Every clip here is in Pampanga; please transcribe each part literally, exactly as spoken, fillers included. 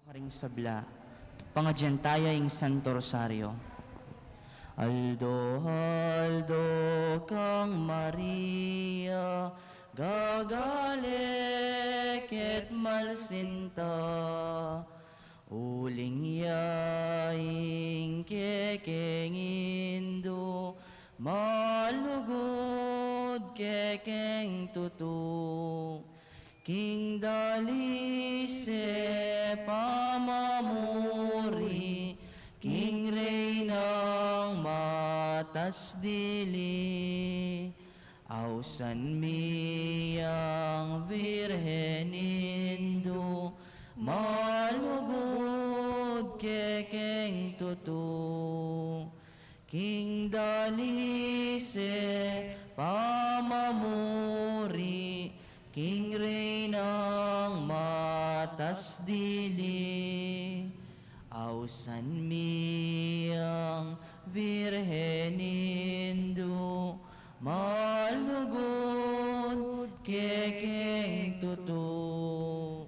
Karing sabla, pangadyan taya ing Santo Rosario. Aldo-aldo kang Maria, gagale ke't malsinta, uling ya ing kekeng Indu, malugud kekeng tutu. King dalise pamamuri, king Reynang matas dili, ausan mi yang Virgen Indu, malugud kekeng tutu. King dalise pamamuri, king Reynang matas dili, ausan mi yang Virgen Indu, malugud kekeng tutu.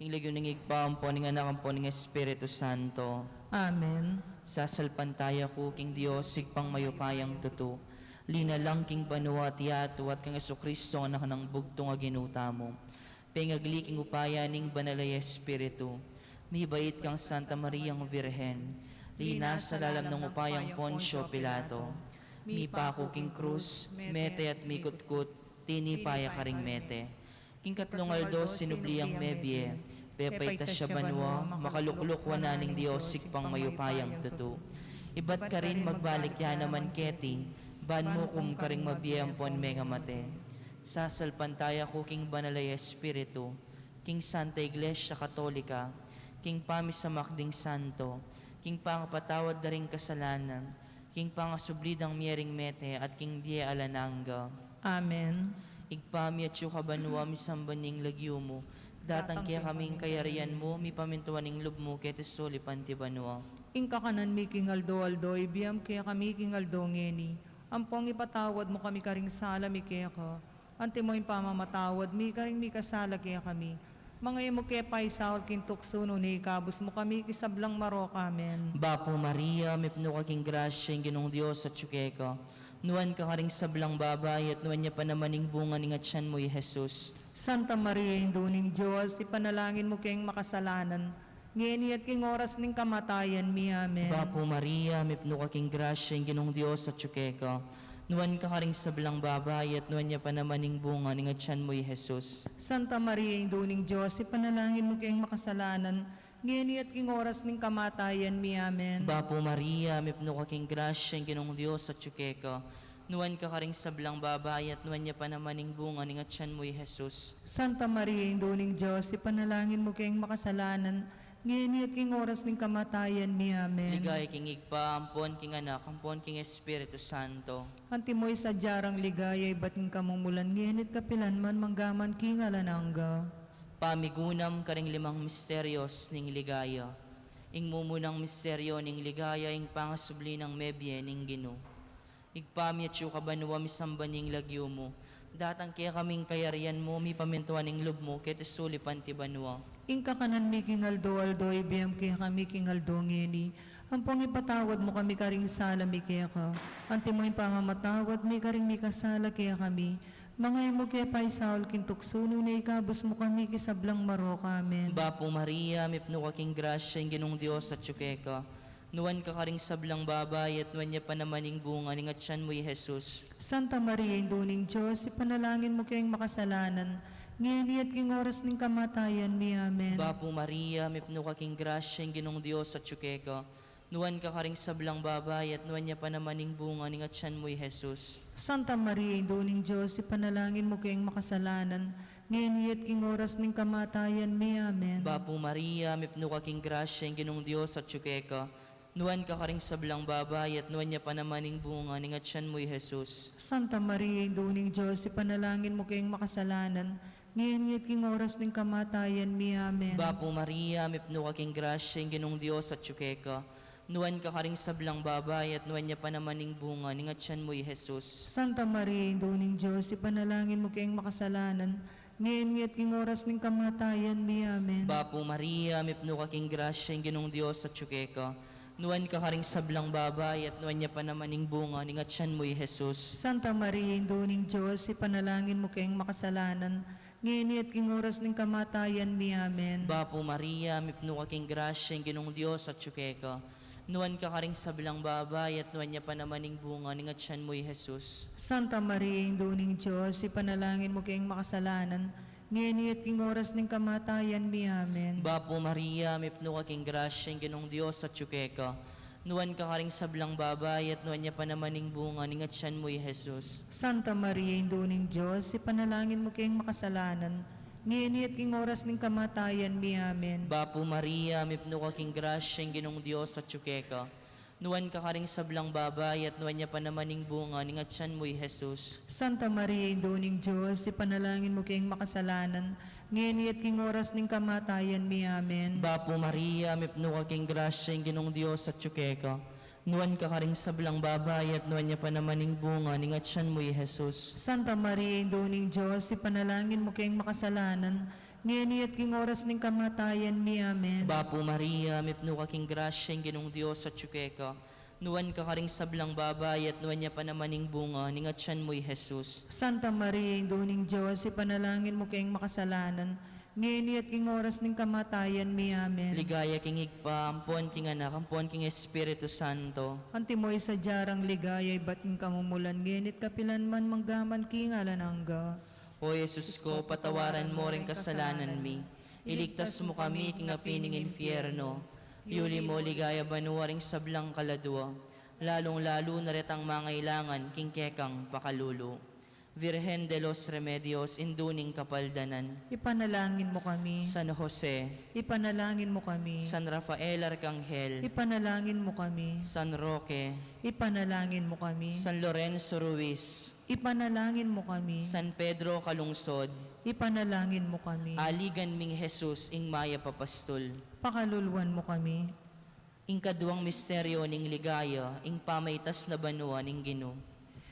King lagyu ning Ibpa, ampo ning Anak, ampo ning Espiritu Santo. Amen. Sasalpantaya ku king Dios, Ibpang mayupayang tutu, linalang king banua at yatu, at kang Jesucristo, Anak nang bugtung a Ginu tamu. Pengagli king upaya ning Banal a Espiritu, mibait kang Santa Mariang Virgen, linasa lalam ning upayang Poncio Pilato, mipaku king krus, mete at mikutkut, tinipa ya karing mete. King katlung aldo sinubli yang mebie, pepaitas ya banua, makalukluk wanan ning Dios Ibpang mayupayang tutu. Ibat karin magbalik ya naman keti, ban mukum karing mabie ampon mengamate. Sasalpantaya ku king Banal a Espiritu, king Santa Iglesia Katolika, king pamisamak ding santo, king pangapatawad da ring kasalanan, king pangasubli dang mie ring mete, at king bie alang angga. Amen. Ibpa mi atsu ka banua, misamban ya ing lagyu mu, datang kekami ing kayarian mu, mipamintuan ing lub mu keti sulip anti banua. Ing kakanan mi king aldo-aldo ibie mu kekami king aldo ngeni, ampong ipatawad mu kami karing sala mi keka, antimo ing pamamatawad mi karing mikasala kekami. Manga e mu ke paisaul king tuksu, nune ikabus mu kami king sablang marok. Amen. Bapu Maria, mipnu ka king grasya, ing Ginung Dios atsu keka. Nuan ka karing sablang babai, at nuan ya pa naman ing bunga ning atyan mu, i Jesus. Santa Maria, Indu ning Dios, ipanalangin mu keng makasalanan, ngeni at king oras ning kamatayan mi. Amen. Bapu Maria, mipnu ka king grasya, ing Ginung Dios atsu keka. Nuan ka karing sablang babai, at nuan ya pa naman ing bunga ning atyan mu, i Jesus. Santa Maria, Indu ning Dios, ipanalangin mu keng makasalanan, ngeni at king oras ning kamatayan mi. Amen. Bapu Maria, mipnu ka king grasya, ing Ginung Dios atsu keka. Nuan ka karing sablang babai, at nuan ya pa naman ing bunga ning atyan mu, i Jesus. Santa Maria, Indu ning Dios, ipanalangin mu keng makasalanan, ngeni at king oras ning kamatayan mi. Amen. Ligaya king Ibpa, ampon king Anak, ampon king Espiritu Santo. Antimo ing sadya rang ligaya, ibat king kamumulan, ngeni at kapilan man, mangga man king alang angga. Pamigunam karing limang misterios ning ligaya. Ing mumunang misterio ning ligaya, ing pangasubli nang mebie ning Ginu. Ibpa mi atsu ka banua, misamban ya ing lagyu mu. Datang kekami ing kayarian mu, mipamintuan ing lub mu keti sulip anti banua. Ing kakanan mi king aldo-aldo ibie mu kekami king aldo ngeni. Ampong ipatawad mu kami karing sala mi keka, antimo ing pamamatawad mi karing mikasala kekami. Manga e mu ke paisaul king tuksu, nune ikabus mu kami king sablang marok. Amen. Bapu Maria, mipnu ka king grasya, ing Ginung Dios atsu keka. Nuan ka karing sablang babai, at nuan ya pa naman ing bunga ning atyan mu, i Jesus. Santa Maria, Indu ning Dios, ipanalangin mu keng makasalanan, ngeni at king oras ning kamatayan mi. Amen. Bapu Maria, mipnu ka king grasya, ing Ginung Dios atsu keka. Nuan ka karing sablang babai, at nuan ya pa naman ing bunga ning atyan mu, i Jesus. Santa Maria, Indu ning Dios, ipanalangin mu keng makasalanan, ngeni at king oras ning kamatayan mi. Amen. Bapu Maria, mipnu ka king grasya, ing Ginung Dios atsu keka. Nuan ka karing sablang babai, at nuan ya pa naman ing bunga ning atyan mu, i Jesus. Santa Maria, Indu ning Dios, ipanalangin mu keng makasalanan, ngeni at king oras ning kamatayan mi. Amen. Bapu Maria, mipnu ka king grasya, ing Ginung Dios atsu keka. Nuan ka karing sablang babai, at nuan ya pa naman ing bunga ning atyan mu, i Jesus. Santa Maria, Indu ning Dios, ipanalangin mu keng makasalanan, Ngeni at king oras ning kamatayan mi. Amen. Bapu Maria, mipnu ka king grasya, ing Ginung Dios atyu keka. Nuan ka karing sablang babai, at nuan ya pa naman ing bunga ning atyan mu, i Jesus. Santa Maria, Indu ning Dios, ipanalangin mu keng makasalanan, ngeni at king oras ning kamatayan mi. Amen. Bapu Maria, mipnu ka king grasya, ing Ginung Dios atyu keka. Nuan ka karing sablang babai, at nuan ya pa naman ing bunga ning atyan mu, i Jesus. Santa Maria, Indu ning Dios, ipanalangin mu keng makasalanan, ngeni at king oras ning kamatayan mi. Amen. Bapu Maria, mipnu ka king grasya, ing Ginung Dios atyu keka. Nuan ka karing sablang babai, at nuan ya pa naman ing bunga ning atyan mu, i Jesus. Santa Maria, Indu ning Dios, ipanalangin mu keng makasalanan, ngeni at king oras ning kamatayan mi. Amen. Bapu Maria, mipnu ka king grasya, ing Ginung Dios atyu keka. Nuan ka karing sablang babai, at nuan ya pa naman ing bunga ning atyan mu, i Jesus. Santa Maria, Indu ning Dios, ipanalangin mu keng makasalanan, ngeni at king oras ning kamatayan mi. Amen. Bapu Maria, mipnu ka king grasya, ing Ginung Dios atyu keka. Nuan ka karing sablang babai, at nuan ya pa naman ing bunga ning atyan mu, i Jesus. Santa Maria, Indu ning Dios, ipanalangin mu keng makasalanan, ngeni at king oras ning kamatayan mi. Amen. Bapu Maria, mipnu ka king grasya, ing Ginung Dios atyu keka. Nuan ka karing sablang babai, at nuan ya pa naman ing bunga ning atyan mu, i Jesus. Santa Maria, Indu ning Dios, ipanalangin mu keng makasalanan, ngeni at king oras ning kamatayan mi. Amen. Ligaya king Ibpa, ampon king Anak, ampon king Espiritu Santo. Antimo ing sadya rang ligaya ibat king kamumulan, ngeni at kapilan man, mangga man king alang angga. O Jesus ko, patawaran mu ring kasalanan mi, iligtas mu kami king api ning infierno, yuli mu king ligaya banua ring sablang kaladua, lalung-lalu na retang mangailangan king kekang pakalulu. Virgen de los Remedios, Indu ning Kapaldanan. Ipanalangin mu kami. San Jose. Ipanalangin mu kami. San Rafael Arkanghel. Ipanalangin mu kami. San Roque. Ipanalangin mu kami. San Lorenzo Ruiz. Ipanalangin mu kami. San Pedro Calungsod. Ipanalangin mu kami. Aligan ming Jesus, ing mayap a pastul. Pakaluluan mu kami. Ing kaduang misteryo ning ligaya, ing pamaitas na banua ning Ginu.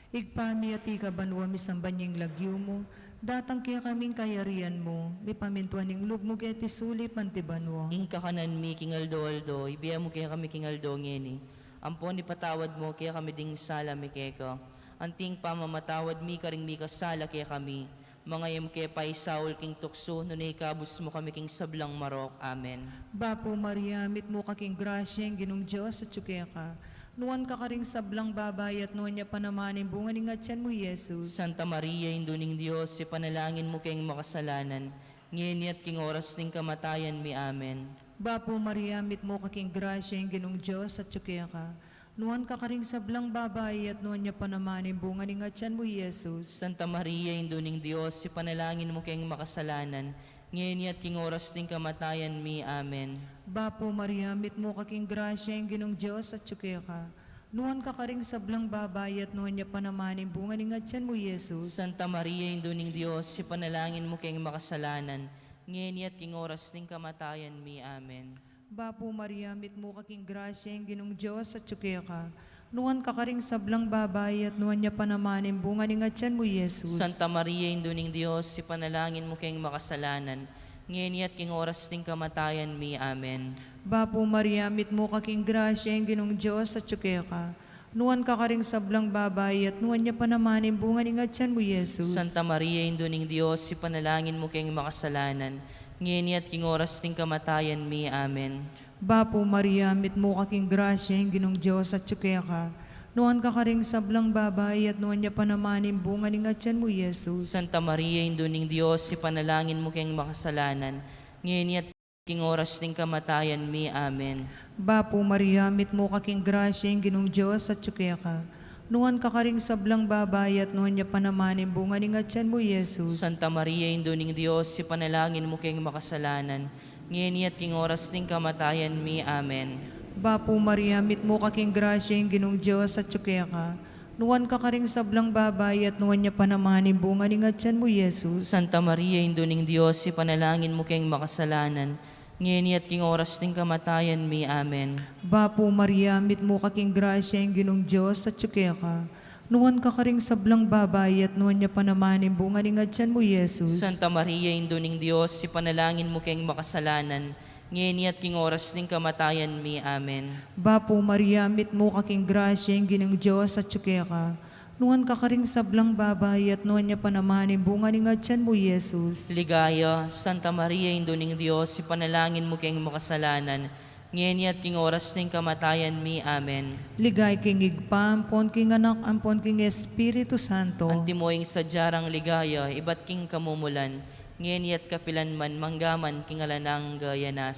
Ibpa mi, atiu ka banua, misamban ya ing lagyu mu, datang kekami ing kayarian mu, mipamintuan ing lub mu keti sulip anti banua. Ing kakanan mi king aldo-aldo, ibie mu kekami king aldo ngeni, ampon ipatawad mu kekami ding sala mi keka, anti ing pamamatawad mi karing mikasala kekami, manga e mu ke paisaul king tuksu, nune ikabus mu kami king sablang marok. Amen. Bapu Maria, mitmu ka king grasya, ing Ginung Dios atyu keka. Nuan ka karing sablang babai, at nuan ya pa naman ing bunga ning atyan mu, i Jesus. Santa Maria, Indu ning Dios, ipanalangin mu keng makasalanan, ngeni at king oras ning kamatayan mi. Amen. Bapu Maria, mitmu ka king grasya, ing Ginung Dios atyu keka. Nuan ka karing sablang babai, at nuan ya pa naman ing bunga ning atyan mu, i Jesus. Santa Maria, Indu ning Dios, ipanalangin mu keng makasalanan, ngeni at king oras ning kamatayan mi. Amen. Bapu Maria, mitmu ka king grasya, ing Ginung Dios atyu keka. Nuan ka karing sablang babai, at nuan ya pa naman ing bunga ning atyan mu, i Jesus. Santa Maria, Indu ning Dios, ipanalangin mu keng makasalanan, ngeni at king oras ning kamatayan mi. Amen. Bapu Maria, mitmu ka king grasya, ing Ginung Dios atyu keka. Nuan ka karing sablang babai, at nuan ya pa naman ing bunga ning atyan mu, i Jesus. Santa Maria, Indu ning Dios, ipanalangin mu keng makasalanan, ngeni at king oras ning kamatayan mi. Amen. Bapu Maria, mitmu ka king grasya, ing Ginung Dios atyu keka. Nuan ka karing sablang babai, at nuan ya pa naman ing bunga ning atyan mu, i Jesus. Santa Maria, Indu ning Dios, ipanalangin mu keng makasalanan, ngeni at king oras ning kamatayan mi. Amen. Bapu Maria, mitmu ka king grasya, ing Ginung Dios atyu keka. Nuan ka karing sablang babai, at nuan ya pa naman ing bunga ning atyan mu, i Jesus. Santa Maria, Indu ning Dios, ipanalangin mu keng makasalanan, ngeni at king oras ning kamatayan mi. Amen. Bapu Maria, mitmu ka king grasya, ing Ginung Dios atyu keka. Nuan ka karing sablang babai, at nuan ya pa naman ing bunga ning atyan mu, i Jesus. Santa Maria, Indu ning Dios, ipanalangin mu keng makasalanan, ngeni at king oras ning kamatayan mi. Amen. Bapu Maria, mitmu ka king grasya, ing Ginung Dios atyu keka. Nuan ka karing sablang babai, at nuan ya pa naman ing bunga ning atyan mu, i Jesus. Santa Maria, Indu ning Dios, ipanalangin mu keng makasalanan, ngeni at king oras ning kamatayan mi. Amen. Bapu Maria, mitmu ka king grasya, ing Ginung Dios atyu keka. Nuan ka karing sablang babai, at nuan ya pa naman ing bunga ning atian mu, Jesus. Santa Maria, Indu ning Dios, ipanalangin mu keng makasalanan, ngeni at king oras ning kamatayan mi. Amen. Bapu Maria, mitmu ka king grasya, ing Ginung Dios atyu keka. Nuan ka karing sablang babai, at nuan ya pa naman ing bunga ning atian mu, Jesus. Ligaya, Santa Maria, Indu ning Dios, ipanalangin mu keng makasalanan, ngeni at king oras ning kamatayan mi. Amen. Ligaya king Ibpa, ampon king Anak, ampon king Espiritu Santo. Antimo ing sadya rang ligaya ibat king kamumulan, ngeni at kapilan man, manggaman king alang angga. Amen.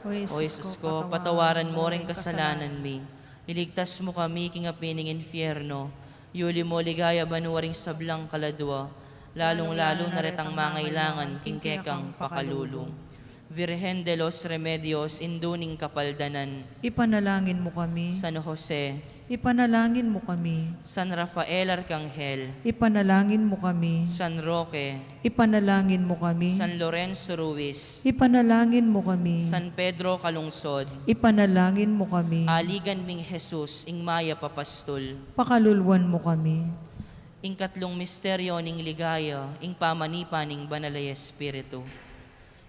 O Jesus ko, patawaran mo ring kasalanan mi, iligtas mo kami king api ning infierno, yuli mo ligaya banua ring sablang kaladua, lalung-lalu na retang mangailangan king kekang pakalulu. Virgen de los Remedios, Indu ning Kapaldanan. Ipanalangin mo kami. San Jose. Ipanalangin mo kami. San Rafael Arcangel. Ipanalangin mo kami. San Roque. Ipanalangin mo kami. San Lorenzo Ruiz. Ipanalangin mo kami. San Pedro Calungsod. Ipanalangin mo kami. Aligan ming Jesus, ing mayap a pastul. Pakaluluan mo kami. Ing katlung misteryo ning ligaya, ing pamanipa ning Banal a Espiritu.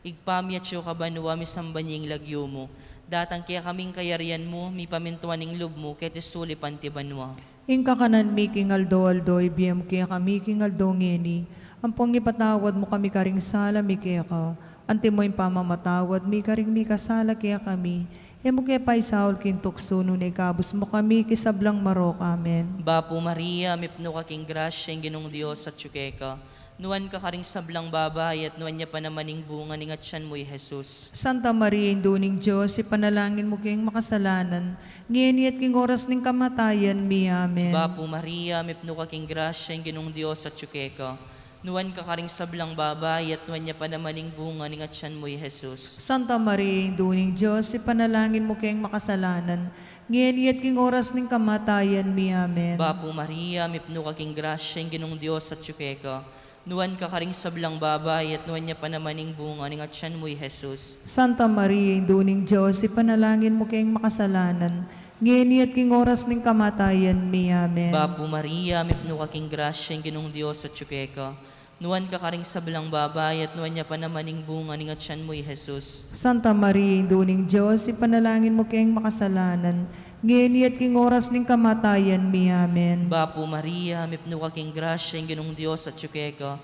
Ibpa mi atsu ka banua, misamban ya ing lagyu mu. Datang kekami ing kayarian mu, mipamintuan ing lub mu, keti sulip anti banua. Ing kakanan mi king aldo-aldo, ibie mu kekami king aldo ngeni. Ampon ipatawad mu kami karing sala mi keka, antimo ing pamamatawad mi karing mikasala kekami. E mu ke paisaul king tuksu, nune ikabus mu kami king sablang marok. Amen. Bapu Maria, mipnu ka king grasya, ing Ginung Dios atsu keka. Nuan ka karing sablang babai, at nuan ya pa naman ing bunga ning atian mu, i Jesus. Santa Maria, Indu ning Dios, ipanalangin mu keng makasalanan, ngeni at king oras ning kamatayan mi. Amen. Bapu Maria, mipnu ka king grasya, ing Ginung Dios atsu keka. Nuan ka karing sablang babai, at nuan ya pa naman ing bunga ning atian mu, i Jesus. Santa Maria, Indu ning Dios, ipanalangin mu keng makasalanan, ngeni at king oras ning kamatayan mi. Amen. Bapu Maria, mipnu ka king grasya, ing Ginung Dios atsu keka. Nuan ka karing sablang babai, at nuan ya pa naman ing bunga ning atian mu, i Jesus. Santa Maria, Indu ning Dios, ipanalangin mu keng makasalanan, ngeni at king oras ning kamatayan mi. Amen. Bapu Maria, mipnu ka king grasya, ing Ginung Dios atsu keka. Nuan ka karing sablang babai, at nuan ya pa naman ing bunga ning atian mu, i Jesus. Santa Maria, Indu ning Dios, ipanalangin mu keng makasalanan, ngeni at king oras ning kamatayan mi. Amen. Bapu Maria, mipnu ka king grasya, ing Ginung Dios atsu keka.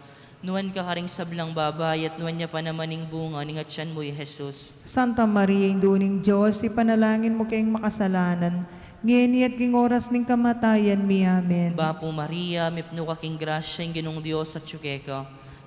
Nuan ka karing sablang babai, at nuan ya pa naman ing bunga ning atian mu, i Jesus. Santa Maria, Indu ning Dios, ipanalangin mu keng makasalanan, ngeni at king oras ning kamatayan mi. Amen. Bapu Maria, mipnu ka king grasya, ing Ginung Dios atsu keka.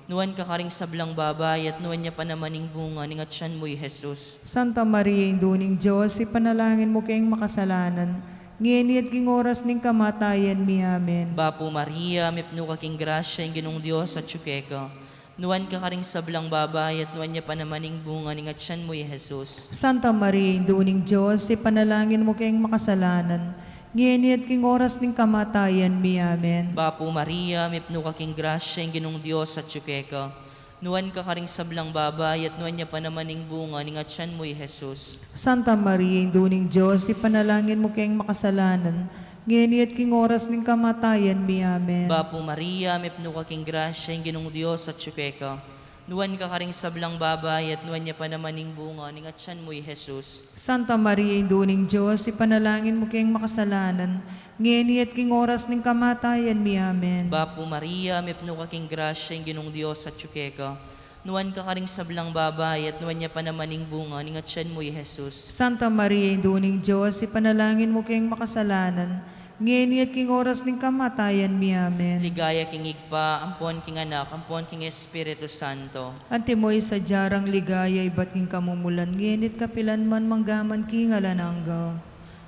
Nuan ka karing sablang babai, at nuan ya pa naman ing bunga ning atian mu, i Jesus. Santa Maria, Indu ning Dios, ipanalangin mu keng makasalanan, ngeni at king oras ning kamatayan mi. Amen. Bapu Maria, mipnu ka king grasya, ing Ginung Dios atsu keka. Nuan ka karing sablang babai, at nuan ya pa naman ing bunga ning atian mu, i Jesus. Santa Maria, Indu ning Dios, ipanalangin mu keng makasalanan, ngeni at king oras ning kamatayan mi. Amen. Bapu Maria, mipnu ka king grasya, ing Ginung Dios atsu keka. Nuan ka karing sablang babai, at nuan ya pa naman ing bunga ning atian mu, i Jesus. Santa Maria, Indu ning Dios, ipanalangin mu keng makasalanan, ngeni at king oras ning kamatayan mi. Amen. Bapu Maria, mipnu ka king grasya, ing Ginung Dios atsu keka. Nuan ka karing sablang babai, at nuan ya pa naman ing bunga ning atian mu, i Jesus. Santa Maria, Indu ning Dios, ipanalangin mu keng makasalanan, ngeni at king oras ning kamatayan mi. Amen. Bapu Maria, mipnu ka king grasya, ing Ginung Dios atsu keka. Nuan ka karing sablang babai, at nuan ya pa naman ing bunga ning atian mu, i Jesus. Santa Maria, Indu ning Dios, ipanalangin mu keng makasalanan, ngeni at king oras ning kamatayan mi. Amen. Ligaya king Ibpa, ampon king Anak, ampon king Espiritu Santo. Antimo ing sadya rang ligaya ibat king kamumulan, ngeni at kapilan man, manggaman king alang angga.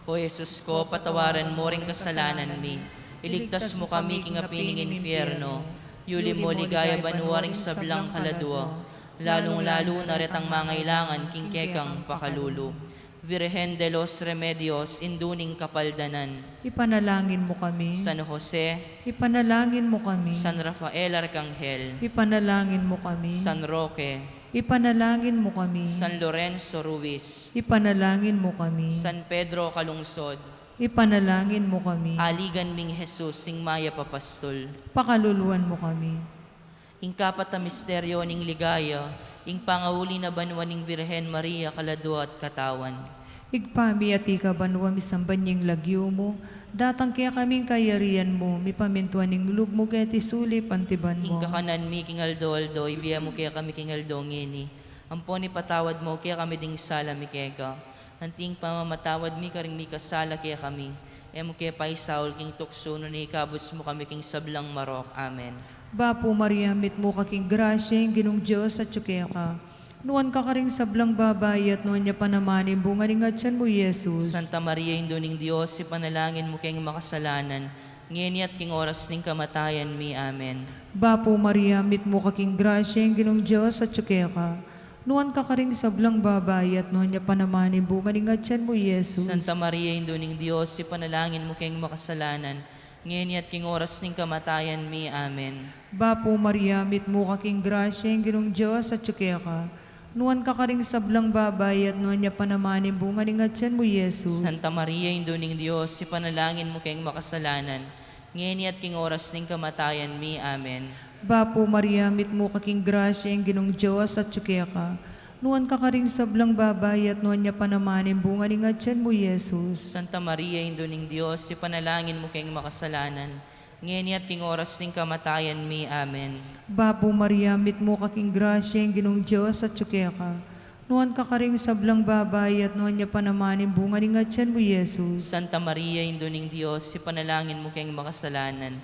O Jesus ko, patawaran mo ring kasalanan mi, iligtas mo kami king api ning infierno, yuli mo ligaya banua ring sablang kaladua, lalung-lalu na retang mangailangan king kekang pakalulu. Virgen de los Remedios, Indu ning Kapaldanan. Ipanalangin mo kami. San Jose. Ipanalangin mo kami. San Rafael Arcangel. Ipanalangin mo kami. San Roque. Ipanalangin mo kami. San Lorenzo Ruiz. Ipanalangin mo kami. San Pedro Calungsod. Ipanalangin mu kami. Aligan ming Jesus, ing mayap a pastul. Pakaluluan mu kami. Ing kapat a misteryo ning ligaya, ing pangauli na banua ning Virgen Maria, kaladua at katawan. Ibpa mi, atiu ka banua, misamban ya ing lagyu mu, datang kekami ing kayarian mu, mipamintuan ing lub mu keti sulip anti banua. Ing kakanan mi king aldo-aldo, ibie mu kekami king aldo ngeni. Ampon ipatawad mu kekami ding sala mi keka, anti ing pamamatawad mi karing mikasala kekami. E mu ke paisaul king tuksu, nune ikabus mu kami king sablang marok. Amen. Bapu Maria, mitmu ka king grasya, ing Ginung Dios atyu keka. Nuan ka karing sablang babai, at nuan ya pa naman ing bunga ning atyan mu, Jesus. Santa Maria, Indu ning Dios, ipanalangin mu keng makasalanan, ngeni at king oras ning kamatayan mi. Amen. Bapu Maria, mitmu ka king grasya, ing Ginung Dios atyu keka. Nuan ka karing sablang babai, at nuan ya pa naman ing bunga ning atyan mu, Jesus. Santa Maria, Indu ning Dios, ipanalangin mu keng makasalanan, ngeni at king oras ning kamatayan mi. Amen. Bapu Maria, mitmu ka king grasya, ing Ginung Dios atyu keka. Nuan ka karing sablang babai, at nuan ya pa naman ing bunga ning atyan mu, Jesus. Santa Maria, Indu ning Dios, ipanalangin mu keng makasalanan, ngeni at king oras ning kamatayan mi. Amen. Bapu Maria, mitmu ka king grasya, ing Ginung Dios atyu keka. Nuan ka karing sablang babai, at nuan ya pa naman ing bunga ning atyan mu, Jesus. Santa Maria, Indu ning Dios, ipanalangin mu keng makasalanan, ngeni at king oras ning kamatayan mi. Amen. Bapu Maria, mitmu ka king grasya, ing Ginung Dios atyu keka. Nuan ka karing sablang babai, at nuan ya pa naman ing bunga ning atyan mu, Jesus. Santa Maria, Indu ning Dios, ipanalangin mu keng makasalanan,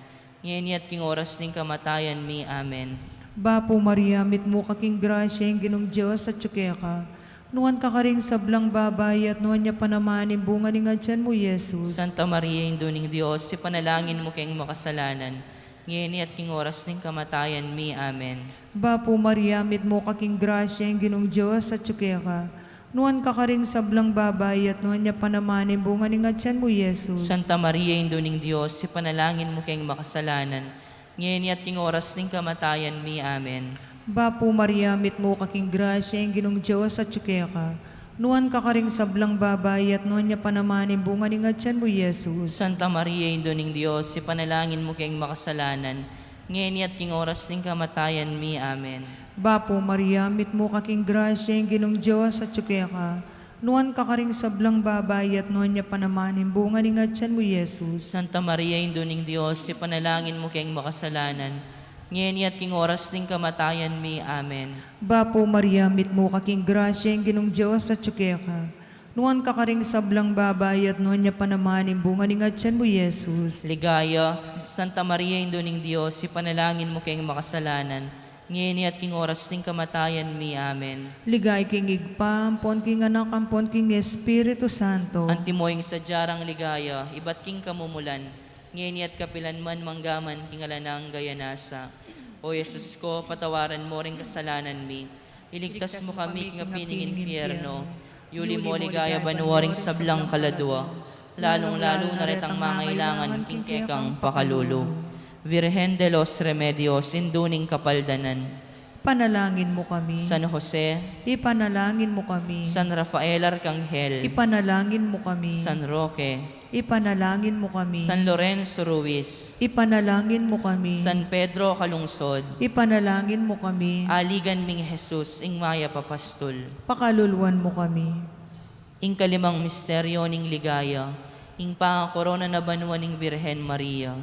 ngeni at king oras ning kamatayan mi. Amen. Bapu Maria, mitmu ka king grasya, ing Ginung Dios atyu keka. Nuan ka karing sablang babai, at nuan ya pa naman ing bunga ning atyan mu, Jesus. Santa Maria, Indu ning Dios, ipanalangin mu keng makasalanan, ngeni at king oras ning kamatayan mi. Amen. Bapu Maria, mitmu ka king grasya, ing Ginung Dios atyu keka. Nuan ka karing sablang babai, at nuan ya pa naman ing bunga ning atyan mu, Jesus. Santa Maria, Indu ning Dios, ipanalangin mu keng makasalanan, ngeni at king oras ning kamatayan mi. Amen. Bapu Maria, mitmu ka king grasya, ing Ginung Dios atyu keka. Nuan ka karing sablang babai, at nuan ya pa naman ing bunga ning atyan mu, Jesus. Santa Maria, Indu ning Dios, ipanalangin mu keng makasalanan, ngeni at king oras ning kamatayan mi. Amen. Bapu Maria, mitmu ka king grasya, ing Ginung Dios atyu keka. Nuan ka karing sablang babai, at nuan ya pa naman ing bunga ning atyan mu, Jesus. Santa Maria, Indu ning Dios, ipanalangin mu keng makasalanan, ngeni at king oras ning kamatayan mi. Amen. Bapu Maria, mitmu ka king grasya, ing Ginung Dios atyu keka. Nuan ka karing sablang babai, at nuan ya pa naman ing bunga ning atyan mu, Jesus. Ligaya, Santa Maria, Indu ning Dios, ipanalangin mu keng makasalanan, ngeni at king oras ning kamatayan mi. Amen. Ligaya king Ibpa, ampon king Anak, ampon king Espiritu Santo. Antimo ing sadya rang ligaya, ibat king kamumulan, ngeni at kapilan man, manggaman king alang angga. Nasa. O Jesus ko, patawaran mo ring kasalanan mi, iligtas mo kami king api ning infierno, yuli mo ligaya banua ring sablang kaladua, lalung-lalu na retang mangailangan king kekang pakalulu. Virgen de los Remedios, Indu ning Kapaldanan. Ipanalangin mu kami. San Jose. Ipanalangin mu kami. San Rafael Arkanghel. Ipanalangin mu kami. San Roque. Ipanalangin mu kami. San Lorenzo Ruiz. Ipanalangin mu kami. San Pedro Calungsod. Ipanalangin mu kami. Aligan ming Jesus, ing mayap a pastul. Pakaluluan mu kami. Ing kalimang misteryo ning ligaya, ing pangakorona na banua ning Virgen Maria.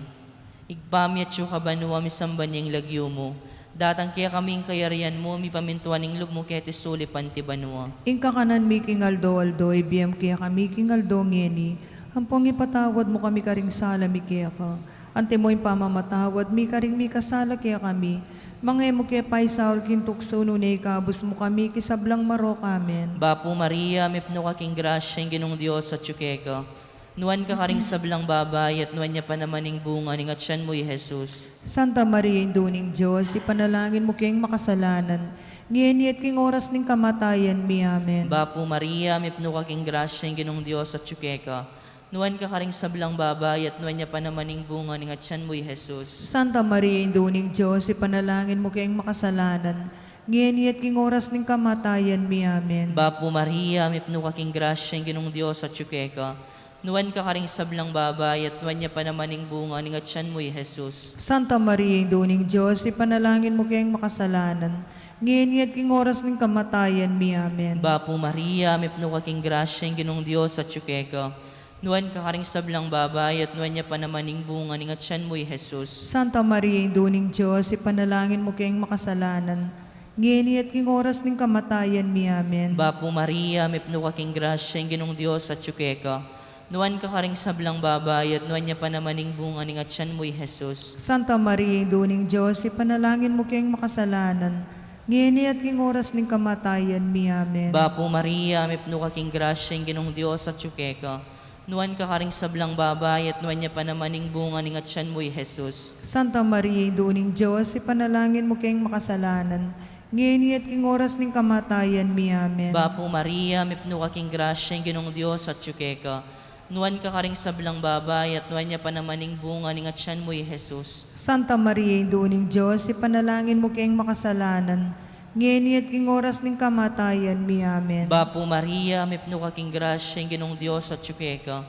Ibpa mi, atsu ka banua, misamban ya ing lagyu mu, datang kekami ing kayarian mu, mipamintuan ing lub mu keti sulip anti banua. Ing kakanan mi king aldo-aldo, ibie mu kekami king aldo ngeni, ampon ipatawad mu kami karing sala mi keka, antimo ing pamamatawad mi karing mikasala kekami. Manga e mu ke paisaul king tuksu, nune ikabus mu kami king sablang marok. Amen. Bapu Maria, mipnu ka king grasya, ing Ginung Dios atsu keka. Nuan ka karing sablang babai, at nuan ya pa naman ing bunga ning atyan mu, i Jesus. Santa Maria, Indu ning Dios, ipanalangin mu keng makasalanan, ngeni at king oras ning kamatayan mi. Amen. Bapu Maria, mipnu ka king grasya, ing Ginung Dios atsu keka. Nuan ka karing sablang babai, at nuan ya pa naman ing bunga ning atyan mu, i Jesus. Santa Maria, Indu ning Dios, ipanalangin mu keng makasalanan, ngeni at king oras ning kamatayan mi. Amen. Bapu Maria, mipnu ka king grasya, ing Ginung Dios atsu keka. Nuan ka karing sablang babai, at nuan ya pa naman ing bunga ning atyan mu, i Jesus. Santa Maria, Indu ning Dios, ipanalangin mu keng makasalanan, ngeni at king oras ning kamatayan mi. Amen. Bapu Maria, mipnu ka king grasya, ing Ginung Dios atyu keka. Nuan ka karing sablang babai, at nuan ya pa naman ing bunga ning atyan mu, i Jesus. Santa Maria, Indu ning Dios, ipanalangin mu keng makasalanan, ngeni at king oras ning kamatayan mi. Amen. Bapu Maria, mipnu ka king grasya, ing Ginung Dios atyu keka. Nuan ka karing sablang babai, at nuan ya pa naman ing bunga ning atyan mu, i Jesus. Santa Maria, Indu ning Dios, ipanalangin mu keng makasalanan, ngeni at king oras ning kamatayan mi. Amen. Bapu Maria, mipnu ka king grasya, ing Ginung Dios atyu keka. Nuan ka karing sablang babai, at nuan ya pa naman ing bunga ning atyan mu, i Jesus. Santa Maria, Indu ning Dios, ipanalangin mu keng makasalanan, ngeni at king oras ning kamatayan mi. Amen. Bapu Maria, mipnu ka king grasya, ing Ginung Dios atyu keka. Nuan ka karing sablang babai, at nuan ya pa naman ing bunga ning atyan mu, i Jesus. Santa Maria, Indu ning Dios, ipanalangin mu keng makasalanan, ngeni at king oras ning kamatayan mi. Amen. Bapu Maria, mipnu ka king grasya, ing Ginung Dios atyu keka.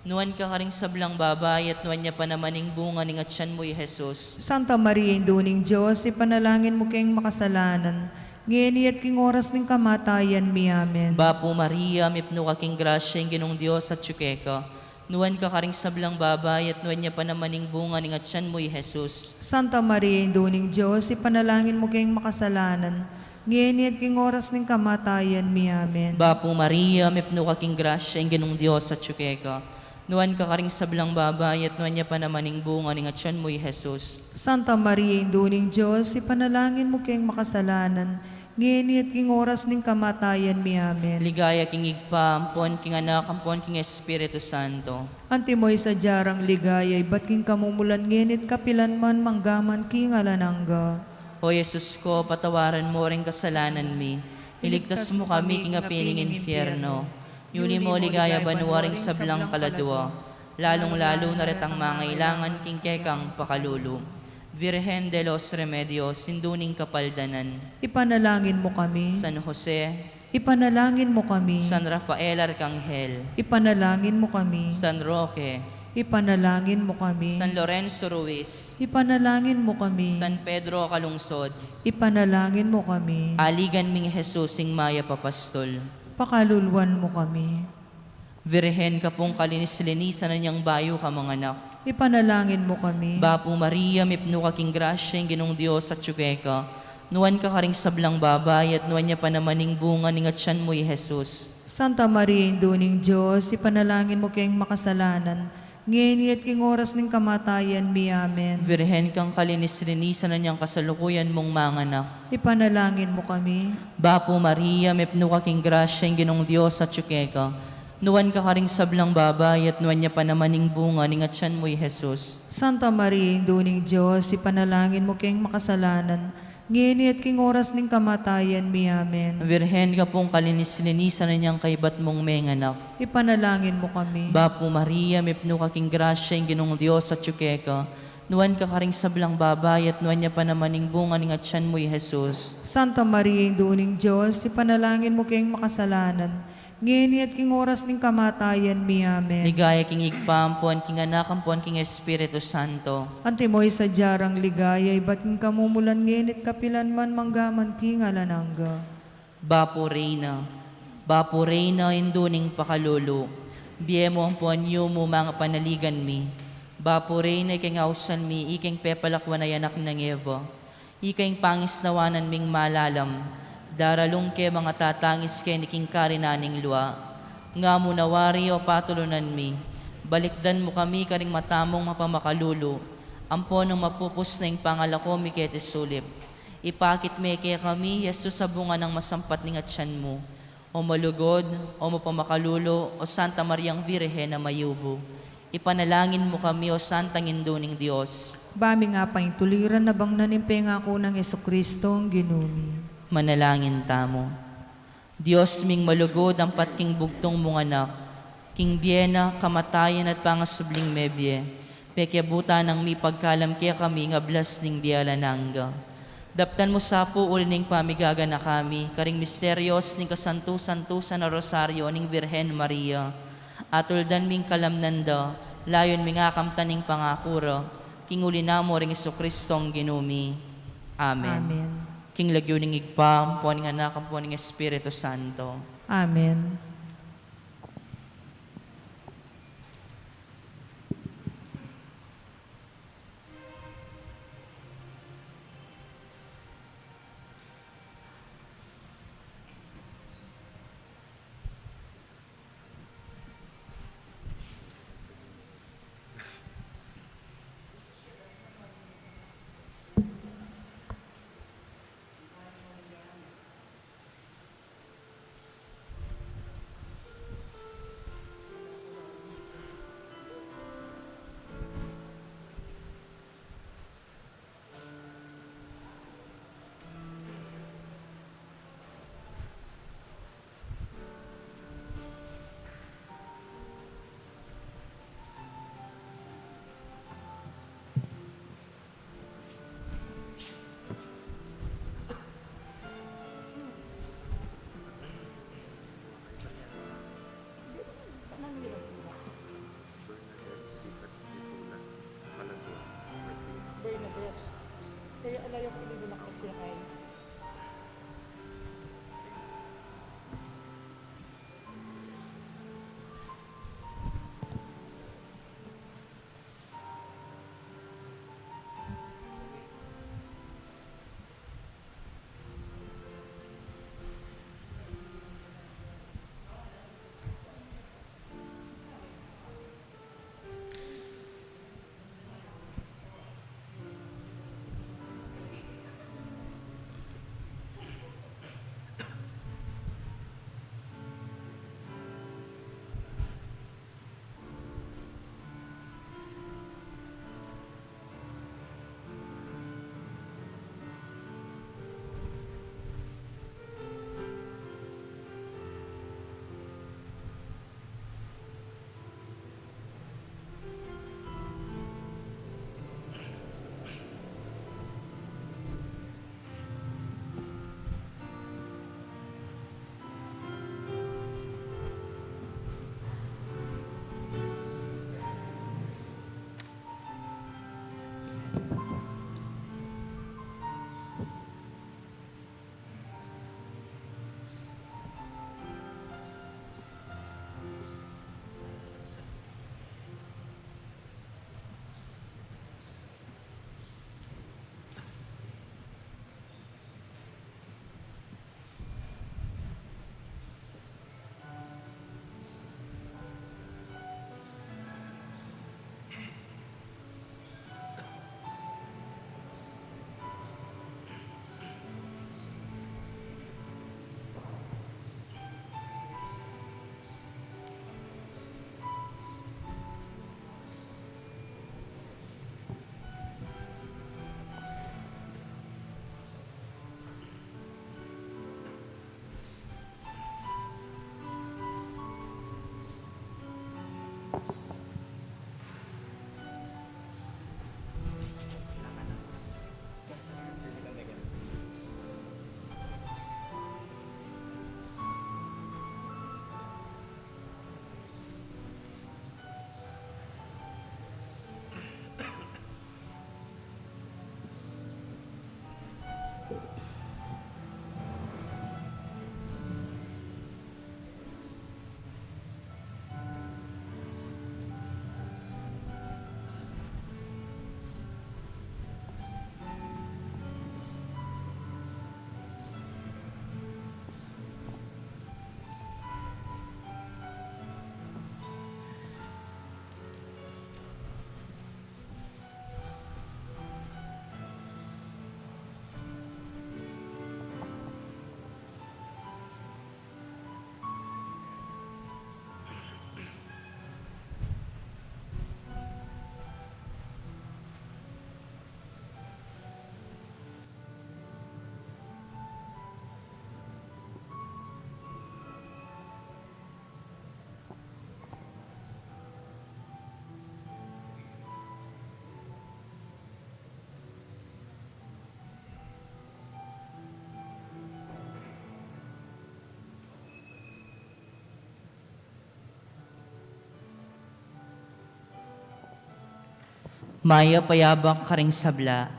Nuan ka karing sablang babai, at nuan ya pa naman ing bunga ning atyan mu, i Jesus. Santa Maria, Indu ning Dios, ipanalangin mu keng makasalanan, ngeni at king oras ning kamatayan mi. Amen. Bapu Maria, mipnu ka king grasya, ing Ginung Dios atyu keka. Nuan ka karing sablang babai, at nuan ya pa naman ing bunga ning atyan mu, i Jesus. Santa Maria, Indu ning Dios, ipanalangin mu keng makasalanan, ngeni at king oras ning kamatayan mi. Amen. Bapu Maria, mipnu ka king grasya, ing Ginung Dios atyu keka. Nuan ka karing sablang babai, at nuan ya pa naman ing bunga ning atyan mu, i Jesus. Santa Maria, Indu ning Dios, ipanalangin mu keng makasalanan, ngeni at king oras ning kamatayan mi. Amen. Ligaya king Ibpa, ampon king Anak, ampon king Espiritu Santo. Antimo ing sadya rang ligaya, ibat king kamumulan, ngeni at kapilan man, mangga man king alang angga. O Jesus ko, patawaran mo ring kasalanan mi, iligtas mu kami king api ning infierno, iuli mo king ligaya banua ring sablang kaladua, lalung-lalu na retang mangailangan king kekang pakalulu. Virgen de los Remedios, Indu ning Kapaldanan. Ipanalangin mu kami. San Jose. Ipanalangin mu kami. San Rafael Arcangel. Ipanalangin mu kami. San Roque. Ipanalangin mu kami. San Lorenzo Ruiz. Ipanalangin mu kami. San Pedro Calungsod. Ipanalangin mu kami. Aligan ming Jesus, ing mayap a pastul. Pakaluluan mu kami. Virgen ka pung kalinis-linisan, inyang bayu ka manganak. Ipanalangin mu kami. Bapu Maria, mipnu ka king grasya, ing Ginung Dios atyu keka. Nuan ka karing sablang babai, at nuan ya pa naman ing bunga ning atyan mu, i Jesus. Santa Maria, Indu ning Dios, ipanalangin mu keng makasalanan, ngeni at king oras ning kamatayan mi. Amen. Virgen kang kalinis-linisan, inyang kasalukuyan mung manganak. Ipanalangin mu kami. Bapu Maria, mipnu ka king grasya, ing Ginung Dios atyu keka. Nuan ka karing sablang babai, at nuan ya pa naman ing bunga ning atyan mu, i Jesus. Santa Maria, Indu ning Dios, ipanalangin mu keng makasalanan, ngeni at king oras ning kamatayan mi. Amen. Virgen ka pung kalinis-linisan, inyang kaybat mung menganak. Ipanalangin mu kami. Bapu Maria, mipnu ka king grasya, ing Ginung Dios atyu keka. Nuan ka karing sablang babai, at nuan ya pa naman ing bunga ning atyan mu, i Jesus. Santa Maria, Indu ning Dios, ipanalangin mu keng makasalanan, ngeni at king oras ning kamatayan mi. Amen. Ligaya king Ibpa, ampon king Anak, ampon king Espiritu Santo. Antimo ing sadya rang ligaya, ibat king kamumulan, ngeni at kapilan man, mangga man king alang angga. Bapu Reyna, Bapu Reyna, Indu ning pakalulu, bie mu ampon yumu, manga panaligan mi. Bapu Reyna, ikeng ausan mi, ikeng pepalakuan a anak nang Eva. Ika ing pangisnawanan ming malalam, daralung ke manga tatangis keni king karinan ning lua. Nga mu na wari, o patulunan mi, balikdan mu kami karing mata mung mapamakalulu, ampon nung mapupus na ing pangalako mi keti sulip, ipakit me kekami i Jesus a bunga nang masampat ning atyan mu. O malugud, o mapamakalulu, o Santa Mariang Virgen a mayubu, ipanalangin mu kami, o Santang Indu ning Dios. Ba ming apaintuliran a bangnan ing pengaku nang Jesucristong Ginu mi. Manalangin tamu. Dios ming malugud, ampat king bugtung mung Anak, king bie na, kamatayan at pangasubling mebie, pekiabutan nang mipagkalam kekami ing ablas ning bie alang angga. Daptan mu sa pu uli ning pamigaganaka mi karing misterios ning kasantu-santusan a Rosario ning Virgen Maria, Atuldan ming kalamnan da, layun ming akamtan ing pangaku ra, king uli na mu ring Jesucristong Ginu mi. Amen. Amen. King lagyu ning Ibpa, ampo ning Anak, ampo ning Espiritu Santo. Amen. Bernadette. Kaya ala yu ku iliwang akat siya kay. Mayap a yabak karing sabla.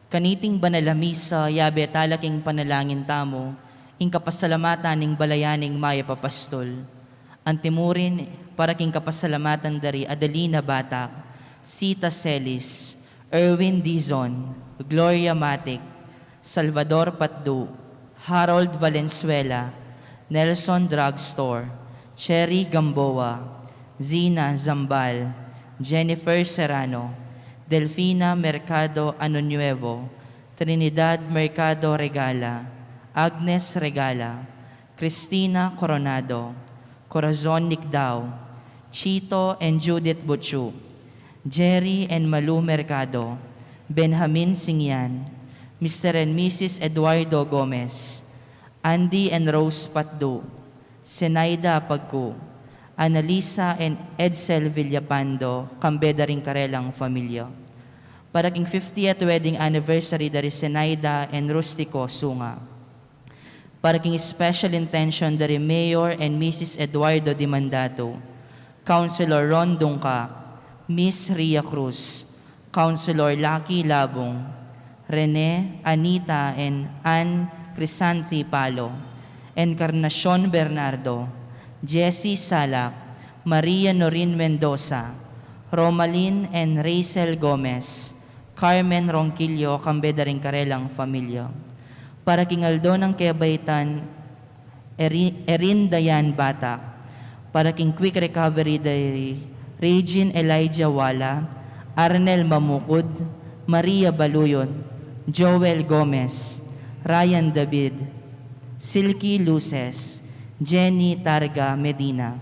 Kaniting banal a misa, yabe tala king panalangin tamu ing kapasalamatan ning balayan ning mayap a pastul. Antimurin para king kapasalamatan da ri Adelina Batak, Sita Celis, Erwin Dizon, Gloria Matic, Salvador Patdu, Harold Valenzuela, Nelson Drugstore, Cherry Gamboa, Zina Zambal, Jennifer Serrano, Delfina Mercado Añonuevo, Trinidad Mercado Regala, Agnes Regala, Cristina Coronado, Corazon Nicdao, Chito and Judith Butchu, Jerry and Malu Mercado, Benjamin Singyan, Mister and Missus Eduardo Gomez, Andy and Rose Patdu, Zenaida Pagku, Annalisa and Edsel Villapando, kambe da ring karelang familia. Para king fiftieth wedding anniversary da ri Zenaida and Rustico Sunga. Para king special intention da ri Mayor and Missus Eduardo Dimandatu, Councilor Ron Dungca, Miss Ria Cruz, Councilor Lucky Labung, Rene, Anita, and Ann Crisanti Palo, Encarnacion Bernardo, Jessie Salak, Maria Norin Mendoza, Romalyn and Rachel Gomez, Carmen Ronquillo, kambe da ring karelang familia. Para king aldo nang kebaitan, Eri-, Erin Dayan Batak. Para king quick recovery da ri Regine Elijah Wala, Arnel Mamukud, Maria Baluyon, Joel Gomez, Ryan David, Silky Luces, Jenny Targa Medina.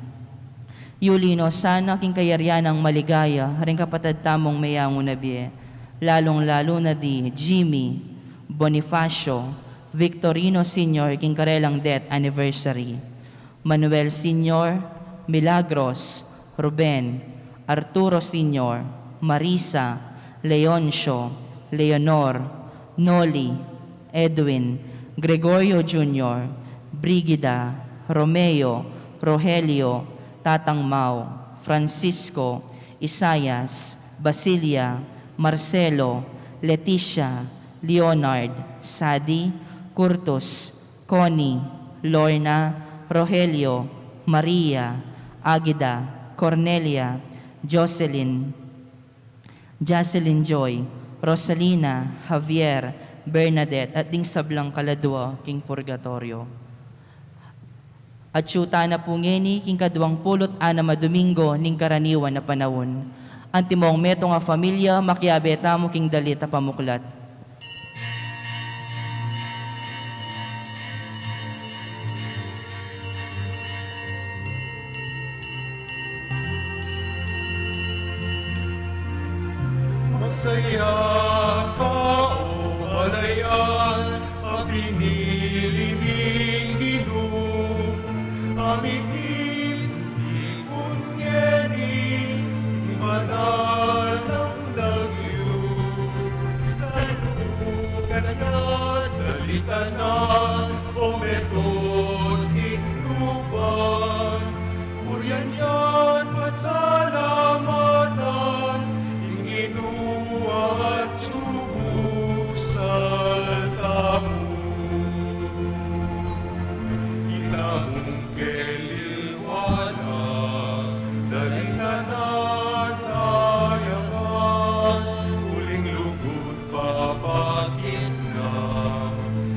Yuli no sana king kayarian nang maligaya ring kapatad tamung meyangu na bie, lalung-lalu na di Jimmy, Bonifacio, Victorino Senior king karelang death anniversary, Manuel Senior, Milagros, Ruben, Arturo Senior, Marisa, Leoncio, Leonor, Noli, Edwin, Gregorio Junior, Brigida, Romeo, Rogelio, Tatang Mau, Francisco, Isaias, Basilia, Marcelo, Leticia, Leonard, Sadi, Curtus, Connie, Lorna, Rogelio, Maria, Agida, Cornelia, Jocelyn, Jocelyn Joy, Rosalina, Javier, Bernadette, at ding sablang kaladua king purgatorio. Atyu tana pu ngeni king kaduang pulu't anam a Domingo ning karaniwan a panaun. Antimong metung a familia, makiabe tamu king dalit a pamuklat. Masaya ka, o balayan, a pinili ning Ginu, a mitipun ngeni king banal nang lagyu. Salubungan ya, dalitanan, o meto sikluban, purian ya't pasalamatan ing Ginu at subusal tamu. Itamung kelilwa na, dalitanan, ayaman, uling lugud papakit na,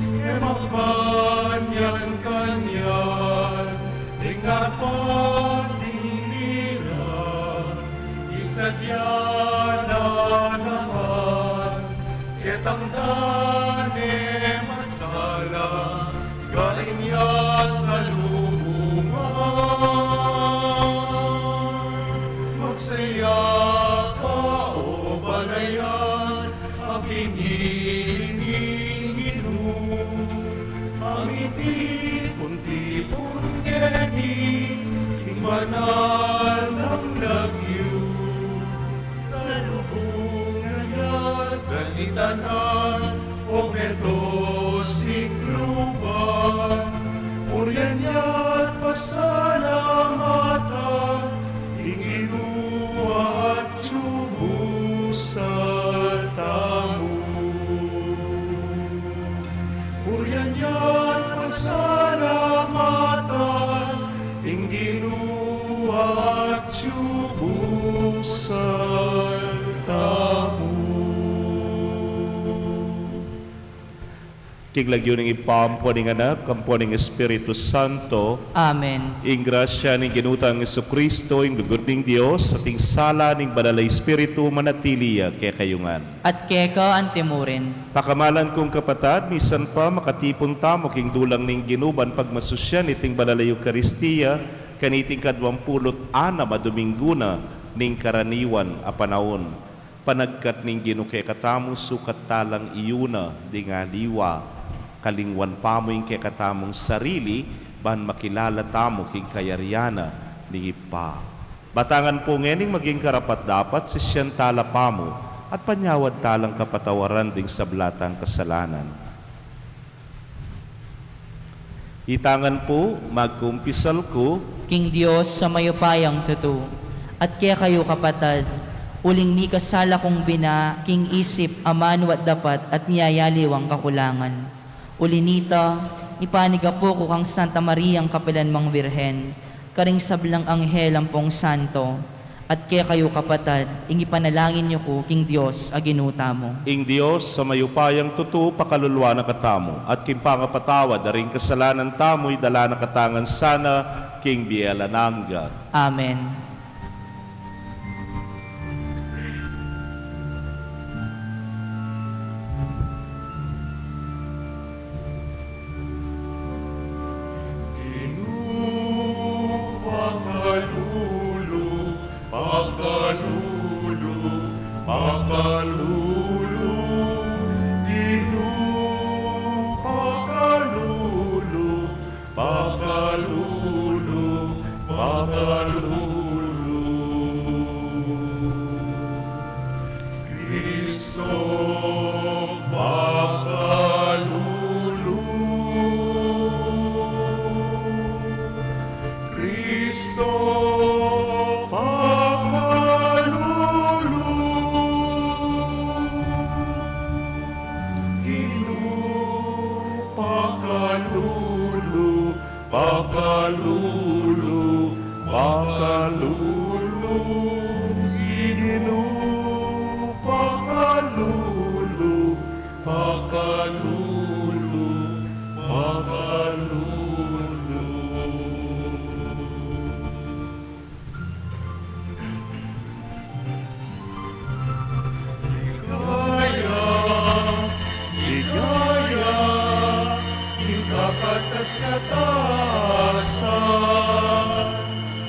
e makanyan-kanyan, ing apat ning lira, isadia na naman, ketang dane masala, galing ya salubungan. Magsaya ka, o balayan, a pinili ning Ginu, a mitipun-tipun ngeni king banal nang lagyu. Salubungan ya, dalitanan, o meto sikluban, purian ya't pasalamatan ing Ginu at subusal Yan yan pasalamatan ing Ginu at yubusan tamu. King lagyu ning Ibpa, ampo ning Anak, ampo ning Espiritu Santo. Amen. Ing grasya ning Ginu tang Jesucristo, ing lugud ning Dios, at ing sala ning Banal a Espiritu, manatili ya kekayu ngan. At keka antimurin. Pakamalan kung kapatad, misan pa makatipun tamu king dulang ning Ginu ban pagmasusyan iting Banal a Eukaristia, kaniting kadwang pulu't anam a Dominggu na ning karaniwan a panaun. Panagkat ning Ginu kekatamu, sukat talang iyu na ding aliwa. Kalingwan tamu ing kekatamung sarili, ban makilala tamu king kayarian na ning Ibpa. Batangan pu ngening maging karapat-dapat, sisian tala pamu, at panyawad talang kapatawaran ding sabla tang kasalanan. Itangan pu, magkumpisal ku king Dios a mayupayang tutu, at kekayu kapatad, uling mikasala kung bina king isip, amanu at dapat, at ning yayaliwang kakulangan. Uli nita, ipanigapu ku kang Santa Mariang kapilanmang Virgen, karing sablang anghel ampong santo, at kekayu kapatad, ing ipanalangin yu ku king Dios a Ginu tamu. Ing Dios a mayupayang tutu pakaluluan na katamu, at king pangapatawad da ring kasalanan tamu, idala na katamu ngan sana king bie alang angga. Amen. Ginu, pakalulu, pakalulu, pakalulu. Ginu, pakalulu, pakalulu, pakalulu. Kristo, pakalulu. Kristo, pakalulu. Ginu, pakalulu, pakalulu, pakalulu. Ginu, pakalulu, pakalulu, pakalulu. Ligaya, ligaya, ing kakatas-katasan,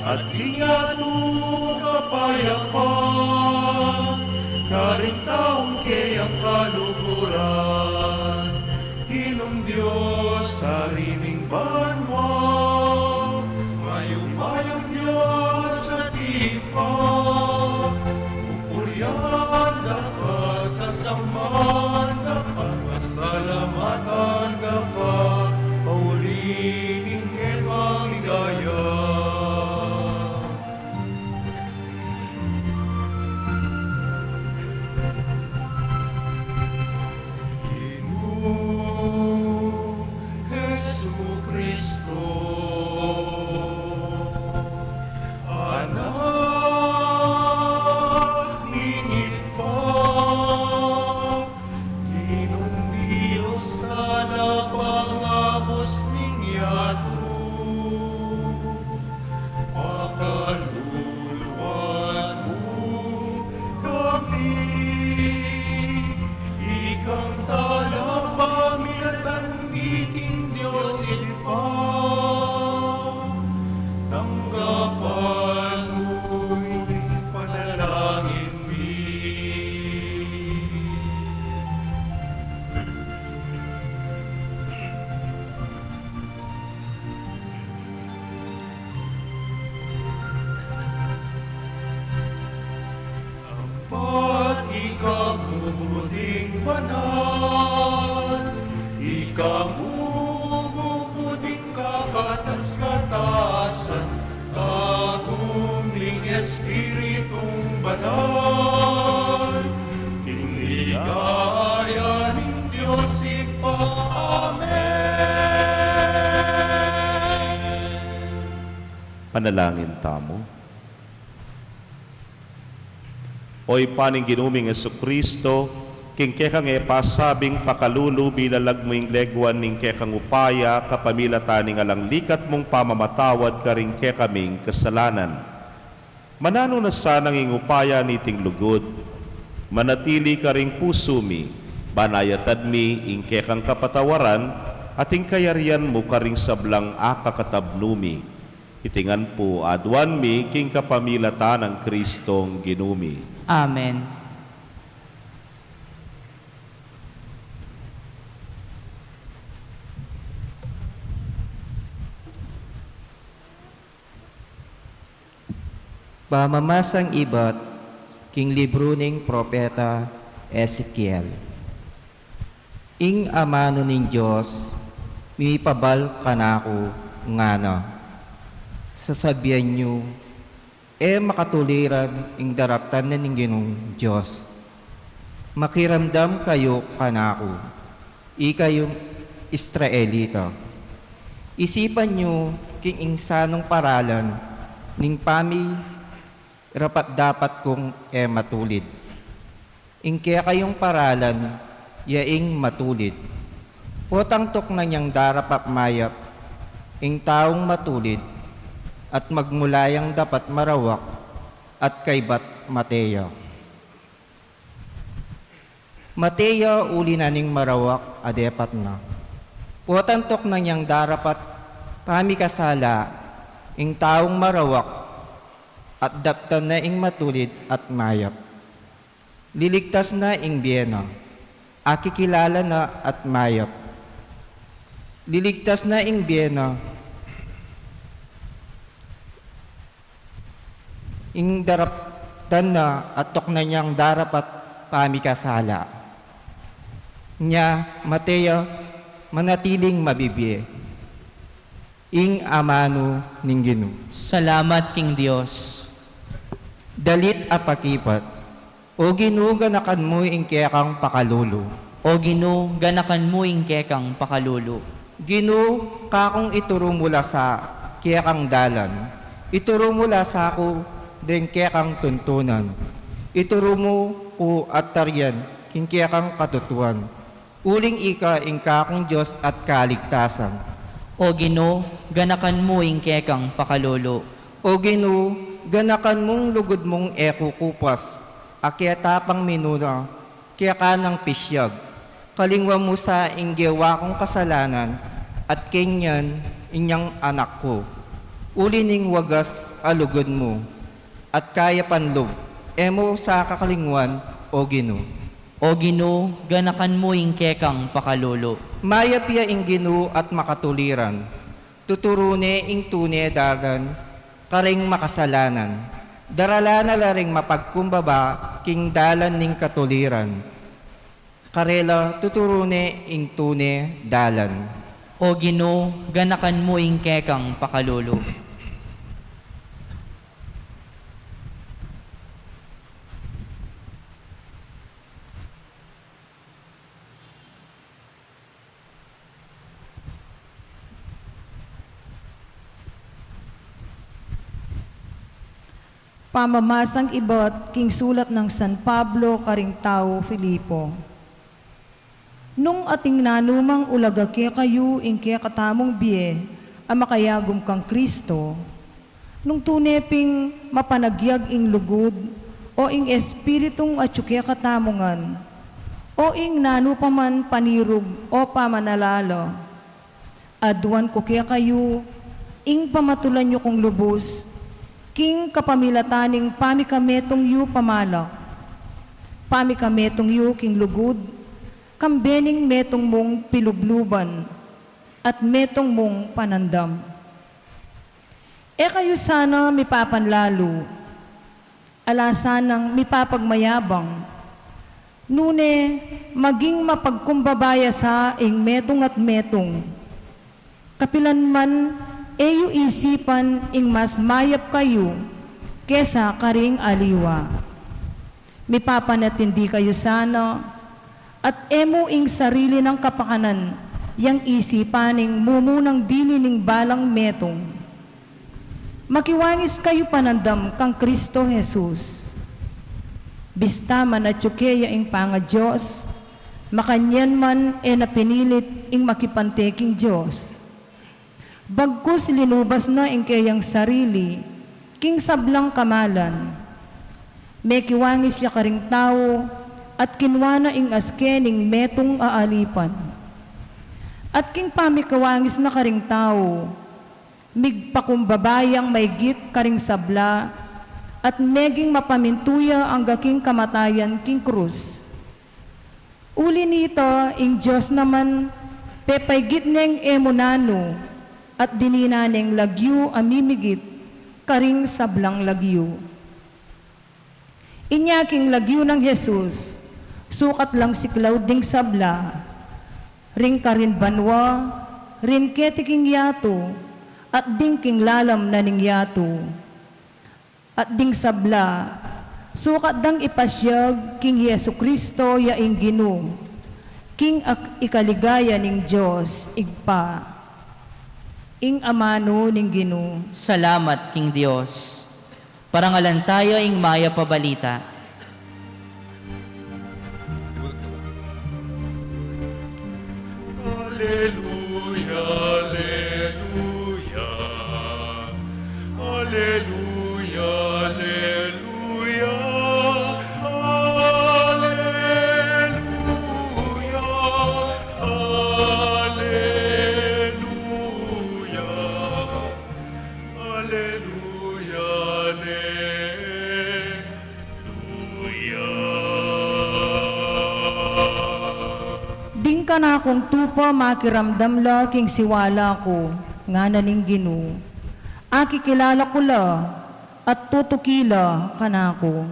at king yatu kapayapan, karing taung keyang kaluguran. Ginung Dios, Ari ning banua, mayupayang Dios a Ibpa, pupurian da ka, sasamban da ka, pasalamatan da ka, pauli ning kekang ligaya. Ginu Jesucristo, Anak ning Ibpa, Ginung Dios, Talapangabus ning yatu, pakaluluan mu kami, ikang talapamilatan mi king Dios Ibpa, tanggapan mu ing panalangin mi. Ampat ika mu pu ding banal, ika mu pu ding kakatas-katasan, kagum ning Espiritung Banal, king ligaya ning Dios Ibpa. Amen. Panalangin tamu. O Ibpa ning Ginu ming Jesucristo, king kekang e pasabing pakalulu, bilalag mu ing leguan ning kekang upaya kapamilatan ning alang likat mung pamamatawad karing kekaming kasalanan. Mananu na sanang ing upaya niting lugud manatili karing pusu mi, ban ayatan mi ing kekang kapatawaran at ing kayarian mu karing sablang akakatabnu mi. Iti ngan pu aduan mi king kapamilatan nang Kristong Ginu mi. Amen. Pamamasang ibat king libru ning propeta Ezekiel. Ing amanu ning Dios mipabal kanaku ngana, sasabian yu, e makatuliran ing daraptan na ning Ginung Dios. Makiramdam kayu kanaku, ikayung Israelita. Isipan yu king ing sanung paralan ning pami rapat-dapat kung e matulid. Ing kekayung paralan ya ing matulid. Potang tuknang yang darapat mayap ing taung matulid, at magmula yang dapat marawak at kaybat mate ya. Mate ya uli na ning marawak a depat na. Potang tuknang yang darapat pamikasala ing taung marawak at daptan na ing matulid at mayap. Liligtas na ing bie na, akikilala na at mayap. Liligtas na ing bie na, ing daraptan na at tuknang yang darapat pamikasala. Nya, mate ya manatiling mabibie. Ing amanu ning Ginu. Salamat king Dios. Dalit a pakibat. O Ginu, ganakan mu ing kekang pakalulu. O Ginu, ganakan mu ing kekang pakalulu. Ginu, kakung ituru mu la sa kekang dalan. Ituru mu la sa ku deng kekang tuntunan. Ituru mu ku at tarian king kekang katutuan. Uling ika ing kakung Dios at kaligtasan. O Ginu, ganakan mu ing kekang pakalulu. O Ginu, ganakan mung lugud mung e kukupas, a ketapang minuna, keka nang pisyag. Kalingwan mu sa ing gewa kung kasalanan, at kenyan inyang anak ku. Uli ning wagas a lugud mu, at kayapan lub, e mu sa kakalingwan, O Ginu. O Ginu, ganakan mu ing kekang pakalulu. Mayap ya ing Ginu at makatuliran. Tuturu ne ing tune dalan karing makasalanan. Daralan na la ring mapagkumbaba king dalan ning katuliran. Karela tuturu ne ing tune dalan. O Ginu, ganakan mu ing kekang pakalulu. Pamamasang ibat king sulat nang San Pablo karing tau Filipo. Nung ating nanumang ulaga kekayu ing kekatamung bie a makayagum kang Kristo, nung tune ping mapanagyag ing lugud, o ing Espiritung atyu kekatamu ngan, o ing nanu pa man panirug o pamanalala, aduan ku kekayu ing pamatulan yu kung lubus, king kapamilatan ning pamikametung yu pamalak, pamikametung yu king lugud, kambe ning metung mung pilubluban, at metung mung panandam. E kayu sana mipapanlalu, ala sanang mipapagmayabang, nune maging mapagkumbaba ya sa ing metung at metung. Kapilan man e yu isipan ing mas mayap kayu kesa karing aliwa. Mipapanatindi kayu sana, at e mu ing sarili nang kapakanan yang isipan ning mumunang dili ning balang metung. Makiwangis kayu panandam kang Kristo Jesus. Bista man atyu keya ing pangaDios, makanyan man e na pinilit ing makipante king Dios. Bagkus linubas na ing keyang sarili king sablang kamalan. Mekiwangis ya karing tau at kinua na ing aske ning metung a alipan. At king pamikiwangis na karing tau, migpakumbaba yang maygit karing sabla at meging mapamintu ya angga king kamatayan king krus. Uli nita, ing Dios naman pepaygit neng e mu nanu at dinina neng lagyu a mimigit karing sablang lagyu. Inya king lagyu nang Jesus, sukat lang siklaud ding sabla, ring karin banua, rin keti king yatu, at ding king lalam na ning yatu. At ding sabla, sukat dang ipasyag king Jesu-Cristo ya ing Ginu, king ak-, ikaligaya ning Dios Ibpa. Ing amanu ning Ginu. Salamat king Dios. Parangalan taya ing mayap a balita. Aleluya, aleluya, aleluya, aleluya, aleluya, aleluya. Aleluya, aleluya. Ding kanakung tupa makiramdam la king siwala ku, ngana ning Ginu. Akikilala ku la at tutuki la kanaku.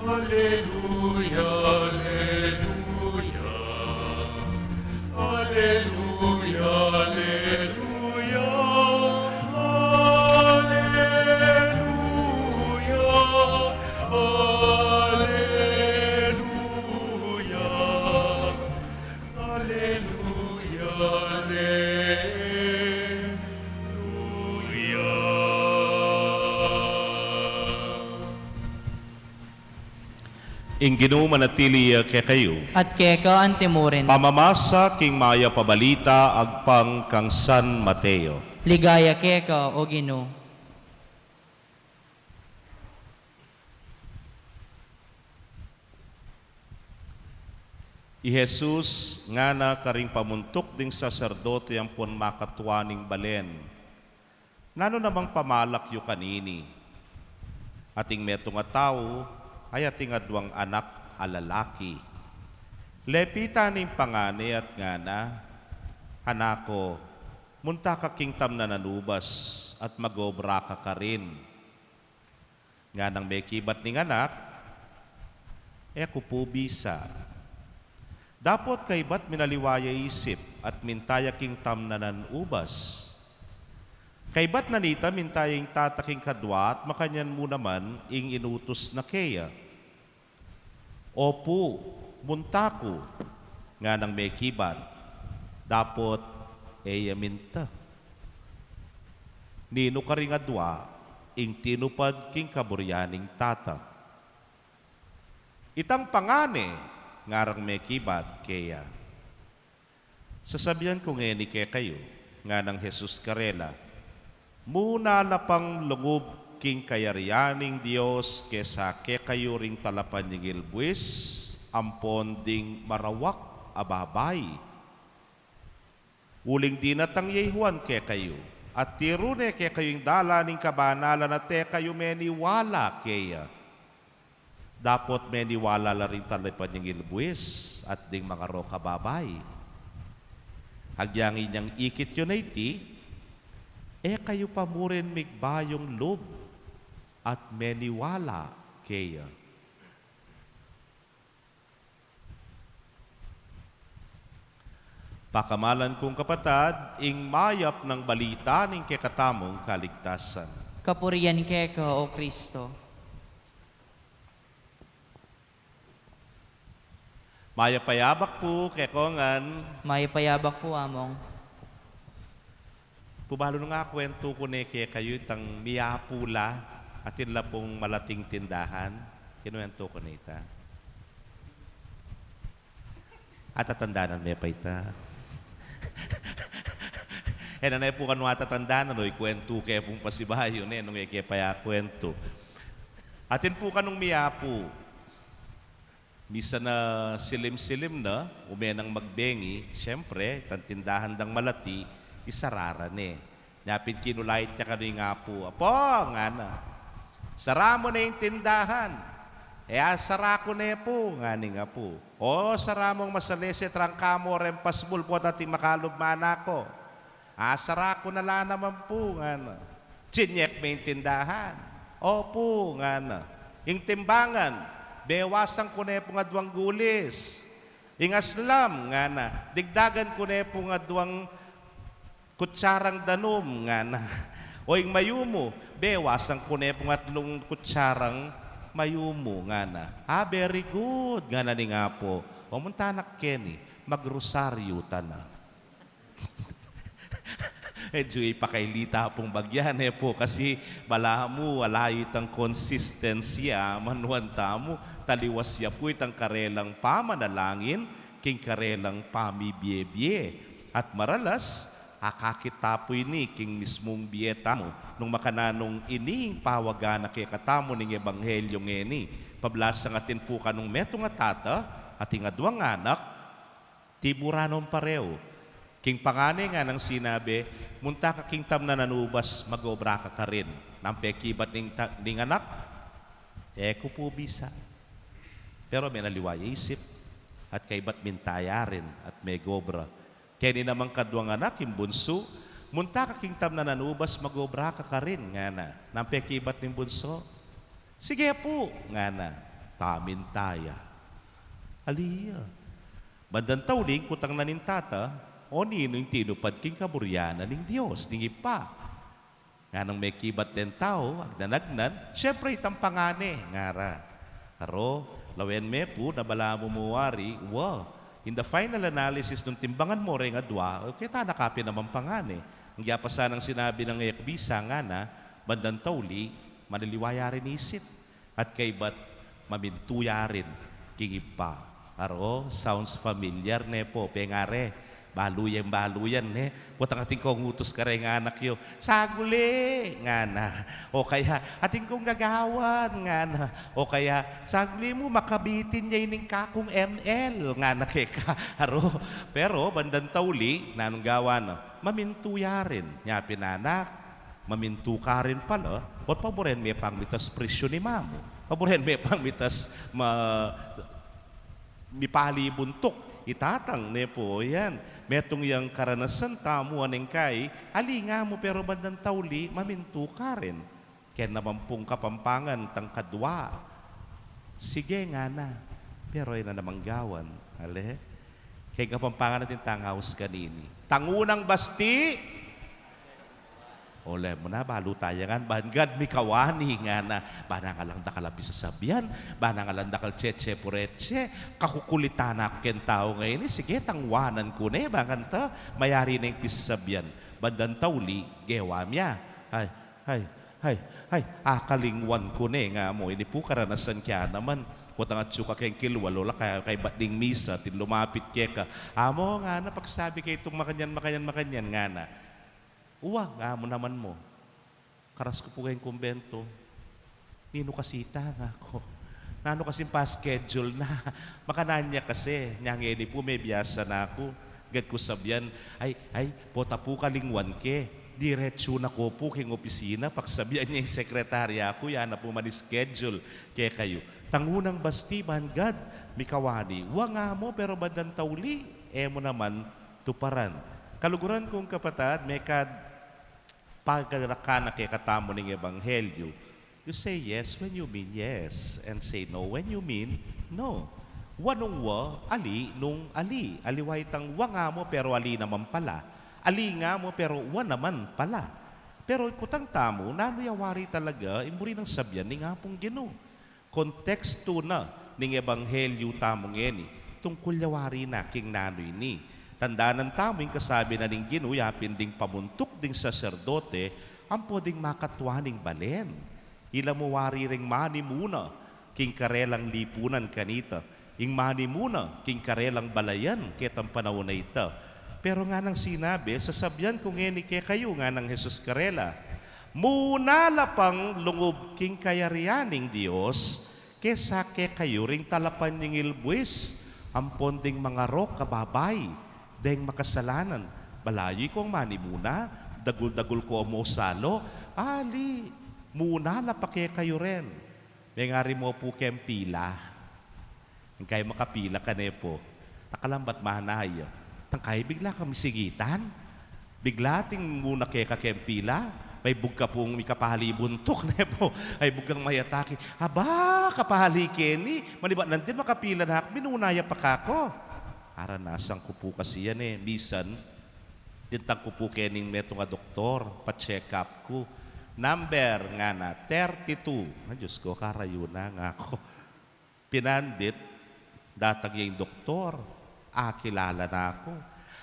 Aleluya, aleluya. Aleluya, aleluya. Aleluya, aleluya. Aleluya, aleluya. Ing Ginu manatili ya kekayu. At keka antimurin. Pamamasa king mayap a balita agpang kang San Mateo. Ligaya keka, O Ginu. I Jesus ngana karing pamuntuk ding saserdote ampon makatua ning balen, "Nanu namang pamalak yu kanini?" Ating metung a tau, ay ating aduang anak a lalaki. Lepitan ne ing pangane at ngana, "Anak ku, munta ka king tamnanan ubas at mag-obra ka karin." Nganang mekibat ning anak, "E ku pu bisa." Dapot kaybat minaliwa ya isip at minta ya king tamnanan ubas. Kaybat na nita, minta ya ing tata king kadwa at makanyan mu naman ing inutus na keya. "Opu, munta ku," nganang mekibat, dapot e ya minta. Ninu karing adua ing tinupad king kaburian ning tata? "Itang pangane," ngarang mekibat keya. "Sasabian ku ngeni kekayu," nganang Jesus karela, "mu na la pang lungub king kayarian ning Dios kesa kekayu ring talapanyingil buis ampon ding marawak a babai. Uling dinatang ya i Juan kekayu, at tiru ne kekayu ing dalan ning kabanalan, at e kayu meniwala keya. Dapot meniwala la ring talapanyingil buis at ding mangarok a babai. Agyang inyang ikit yu na iti, e kayu pa mu rin migbayung lub at meniwala keya." Pakamalan kung kapatad, ing mayap nang balita ning kekatamung kaligtasan. Kapurian keka, O Kristo. Mayap a yabak pu kekongan. Mayap a yabak pu, Among. Pu balu nung akwentu ku ne kekayu itang miyapu la, atin la pung malating tindahan. Kinuwentu ku ne ita. Atatandanan me pa ita. E na ne pu kanu atatandanan, o ikwentu ke pung pasibayu ne, nung e ke pa ya kwentu. Atin pu kanung miyapu. Misan na silim-silim na, ume nang magbengi, siyempre, itang tindahan dang malati, isara ra ne. Nya pin kinulait ya kanu ing apu, "Apo," ngana, "sara mu ne ing tindahan." "E, asara ku ne pu," ngana ning apu. "O, sara mung masalese, trangka mu reng pasbul, potang ating makalub manako." "Asara ku na la naman pu," ngana. "Tsinyek me ing tindahan?" "Opu," ngana. "Ing timbangan, bewasan ku ne pung adwang gulis. Ing aslam," ngana, "digdagan ku ne pung adwang kutsarang danum," ngana. "O ing mayumu, bewasan ku ne pung atlung kutsarang mayumu," ngana. "Ah, very good," ngana ning apu. "O, munta na keni, magrosaryu ta na." Medyu ipakailita pung bagya ne pu, kasi balamu ala itang consistency, a, manuan tamu, taliwas ya pu itang karelang pamanalangin king karelang pamibie-bie. At maralas, akakit ta pu ini king mismung bie tamu, nung makananu ing pawagan na kekatamu ning ebanghelyu ngeni. Pablasang atin pu kanung metung a tata, ating adwang anak, tibu ra nong pareu. King pangane nganang sinabi, "Munta ka king tamnan a ubas, mag-obra ka karin." Nang pekibat ning ta-, ning anak, "E ku pu bisa." Pero menaliwa ya isip, at kaybat minta ya rin, at megobra. Keni namang kadwang anak, ing bunsu, "Munta ka king tamnan a ubas, mag-obra ka karin," ngana. Nang pekibat ning bunsu, "Sige pu," ngana. Taminta ya. Ali ya. Bandang tauli, kutang na ning tata, "O ninu ing tinupad king kaburyanan ning Dios, ning Ibpa?" Nganang mekibat deng tau, agnan-agnan, "Siyempre, itang pangane," ngara. "Aro, lawen me pu, na balamu mu wari, wa, in the final analysis nung timbangan mu reng adwa, o, keta na ka pin namang pangane." Nung ya pa sanang sinabi nang e ku bisa, ngana, bandang tauli, manaliwa ya rin isip. At kaybat mamintu ya rin king Ibpa. Aro, sounds familiar, ne pu? Pengari, balu yan, balu yan, ne? Potang atin kong utus kareng anak yu, "Saguli," ngana. O kaya, "Atin kong gagawan," ngana. O kaya, "Saguli mu, makabitin ya ining kakung M L," ngana keka. Aro, pero bandang tauli, nanung gawan na? Mamintu ya rin. Nya pin anak, mamintu ka rin pala, o paburen me pang mitas presyu ni mamu. Paburen me pang mitas ma-, mipali buntuk i tatang, ne pu? Yan. Metung yang karanasan tamu, aneng kai, ali nga mu, pero bandang tauli, mamintu ka rin. Ken naman pung Kapampangan tang kadwa, "Sige," ngana, pero e na namang gawan. Ale? Ken Kapampangan atin tang aus kanini. Tang unang basti, ole mu na, balu taya ngan, "Ban gad, mikawani," ngana. Bana nga lang dakal a pisasabyan, bana nga lang dakal tsetsepuretse, kakukulitan na ku keng tau ngeni, sige, tangwanan ku ne, bang kanita, mayari neng pisasabyan. Bandang tauli, gewa mya. Ay, ay, ay, ay, akalingwan ku ne, nga mu, ini pu karanasan kya naman. Potang atsu ka keng kilwa, lola, kaya kaybat ning misa, atin lumapit keka. "Amo," ngana, "pagsabi ke itung makanyan, makanyan, makanyan," ngana. "Wa," nga mu naman mu. "Karas ku pu keng kumbento. Ninu kasi ita?" nga ku. "Nanu kasing pa-schedule na? Makanyan ya kasi, nya ngeni pu mebiasa na ku. Gad ku sabyan, ay, ay, pota pu kalingwan ke. Diretsu na ko pu keng opisina, pagsabyan ya ing sekretarya ku, ya na pu man-schedule kekayu." Tang unang basti, "Ban gad, mikawani." "Wa," nga mu, pero bandang tauli, e mu naman tuparan. Kaluguran kung kapatad, mekad pagarakan na kekatamu ning ebanghelyu. You say yes when you mean yes, and say no when you mean no. Wa nung wa, ali nung ali. Aliwa itang wa nga mu, pero ali naman pala. Ali nga mu, pero wa naman pala. Pero ikutang tamu, nanu ya wari talaga ing buri nang sabyan ning Apung Ginu? Kontekstu na ning ebanghelyu tamu ngeni, Tungkul ya wari na king nanu ini. Tandanan tamu ing kasabi na ning Ginu, yapin ding pamuntuk ding saserdote, ampo ding makatua ning balen. Ila mu wari ring manimuna king karelang lipunan kanita, ing manimuna king karelang balayan ketang panaun a ita. Pero nganang sinabi, sasabian ku ngeni kekayu, nganang Jesus karela, muna la pang lungub king kayarian ning Dios, kesa kekayu ring talapanyingil buis, ampon ding mangarok a babai, deng makasalanan. Balayu kong manimuna, dagul-dagul ko mo salo, ali, muna la pa kekayu ren. Mengari mo pu keng pila. Ing kai makapila ka ne pu. Nakalambat manaya. Tang kai bigla kang misingitan. Bigla ating muna keka keng pila. May bug ka pung mikapali buntuk ne pu. Ay bug kang mayataki. Aba, kapali keni. Manibat nandin makapila na aku. Minuna ya pa kako. Aranasan ku pu kasi yan e. Misan, dintang ku pu kening metung a doktor, pa-check up ku. Number, ngana, thirty-two. Ah, Diyos ko, karayu na, ngaku. Pinandit, datang ya ing doktor, akilala na ku.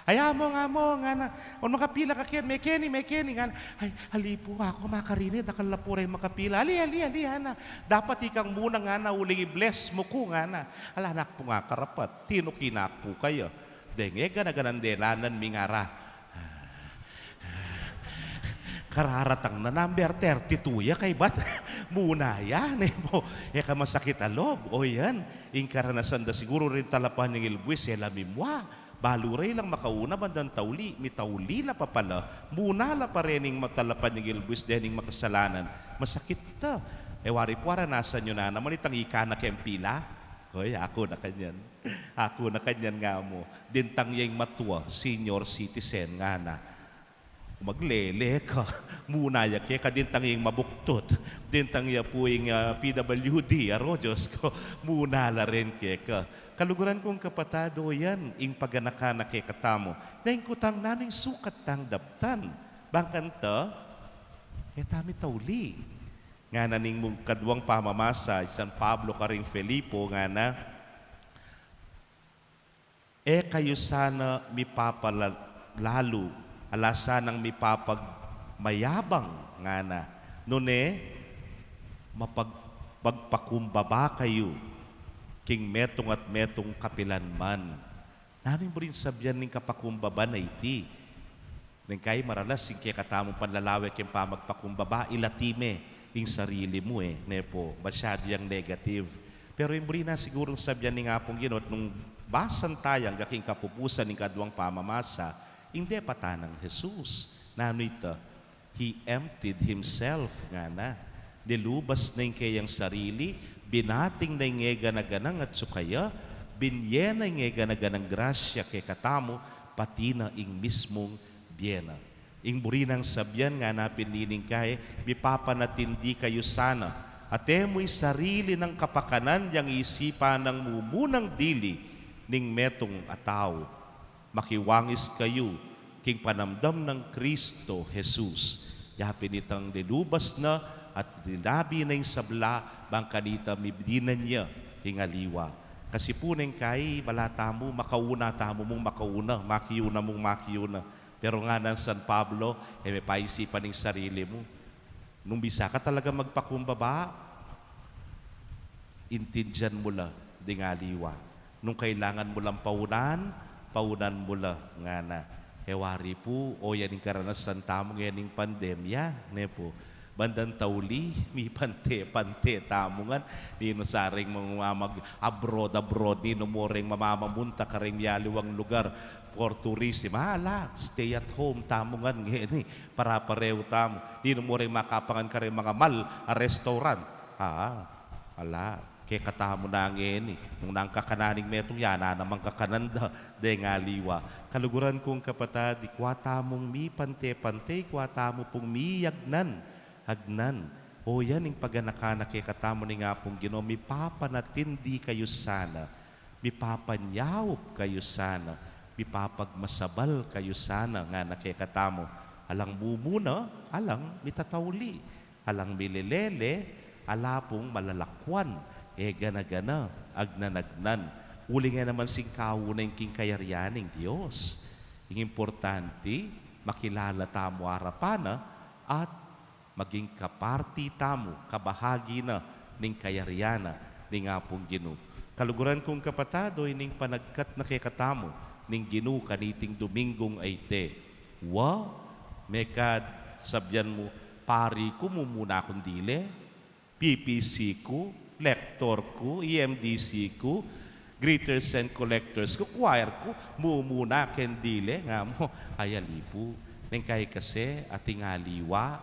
Ay, amo, ngana, o makapila ka ken, mekeni, mekeni, ngana. Ay, ali pu, aku makarini, dakal la pu reng makapila. Ali, ali, ali, ngana. Dapat ikang muna, ngana, uling i-bless mu ku, ngana. Ala, naku pu, nga karapat, tinuki na ku pu kaya. Deng e gana-ganang delanan ming ara. Kararatang na number thirty-two ya kaybat. Muna ya, ne pu. E ka masakit a lob. O yan, ing karanasan da siguru ring talapanyingil buis, e la mimua. Balu re lang makauna bandang tauli, mitauli la pa pala. Muna la pa rening ma-, talapanyingil buis dening makasalanan. Masakit ta. E wari pu aranasan yu na naman itang ika na keng pila. Hoy, aku na kanyan. Aku na kanyan nga mu. Dintang ya ing matua, senior citizen, ngana. Maglele ka. Muna ya keka, dintang ya ing mabuktut. Dintang ya pu ing, ah, P W D, aro, Diyos ko. Muna la rin keka. Kaluguran kung kapatad, o yan, ing paganakan na kekatamu. Deng kutang nanu ing sukat tang daptan. Bang kanta, e tamu mitauli. Ngana ning mu-, kaduang pamamasa, i San Pablo karing Filipo, ngana, e kayu sana mipapala-, lalu, ala sanang mipapagmayabang, ngana. Nune, mapag-, magpakumbaba kayu, king metung at metung kapilan man. Nanu ing buring sabian ning kapakumbaba na iti? Neng kai maralas ing kekatamung panlalawe king pamagpakumbaba, ilati me ing sarili mu e, ne pu, masyadu yang negative. Pero ing buri na sigurung sabian ning Apung Ginu, at nung basan taya angga king kapupusan ning kaduang pamamasa, ing depatan nang Jesus. Nanu ita? He emptied himself, ngana. Nilubas na ing keyang sarili, binating na ing e gana-ganang atsu kaya, binye na ing e gana-ganang grasya kekatamu, pati na ing mismung bie na. Ing buri nang sabian, ngana pin nining kai, mipapanatindi kayu sana. Ate mu ing sarili nang kapakanan yang isipan nang mumunang dili ning metung a tau. Makiwangis kayu king panamdam nang Kristo Jesus. Ya pin itang linubas na at linabi na ing sabla, bang kanita midinan ya ing aliwa. Kasi pu neng kai, bala tamu, makauna tamu mung makauna, makiuna mung makiuna. Pero ngana nang San Pablo, e me paisipan ing sarili mu. Nung bisa ka talaga magpakumbaba, intindian mu la ding aliwa. Nung kailangan mu lang paunan, paunan mu la, ngana. E wari pu, o yan ing karanasan tamu ngening pandemya, ne pu. Bandang tauli, mipante-pante tamu ngan, ninu sa ring mga mag-abroad-abroad, ninu mu ring mamamamunta karing mialiwang lugar, for tourism. Ala, stay at home tamu ngan ngeni. Para-parehu tamu. Ninu mu ring makapangan karing mga mal a restaurant. Ah, ala, kekatamu na ngeni. Nung nang kakanan ning metung, ya na namang kakanan da deng aliwa. Kaluguran kung kapatad, ikua tamung mipante-pante, ikua tamu pung miyagnan, agnan. O yan ing paganakan na kekatamu ning Apung Ginu, mipapanatindi kayu sana. Mipapanyaup kayu sana, mipapagmasabal kayu sana, ngana kekatamu. Alang mumuna, alang mitatauli, alang milelele, ala pung malalakwan, e gana-gana, agnan-agnan. Uling e naman singkauna ing king kayarian ning Dios. Ing importante, makilala tamu arapan na at maging kaparti tamu, kabahagi na ning kayarian na ning Apung Ginu. Kaluguran kung kapatad, o ining panagkat na kekatamu ning Ginu kaniting Domingong ayte. Wa, mekad sabian mu, pari ku, mumuna kung dile, P P C ku, lector ku, E M D C ku, greeters and collectors ku, choir ku, mumuna keng dile, nga mu, ay ali pu. Neng kay kasi, ating aliwa,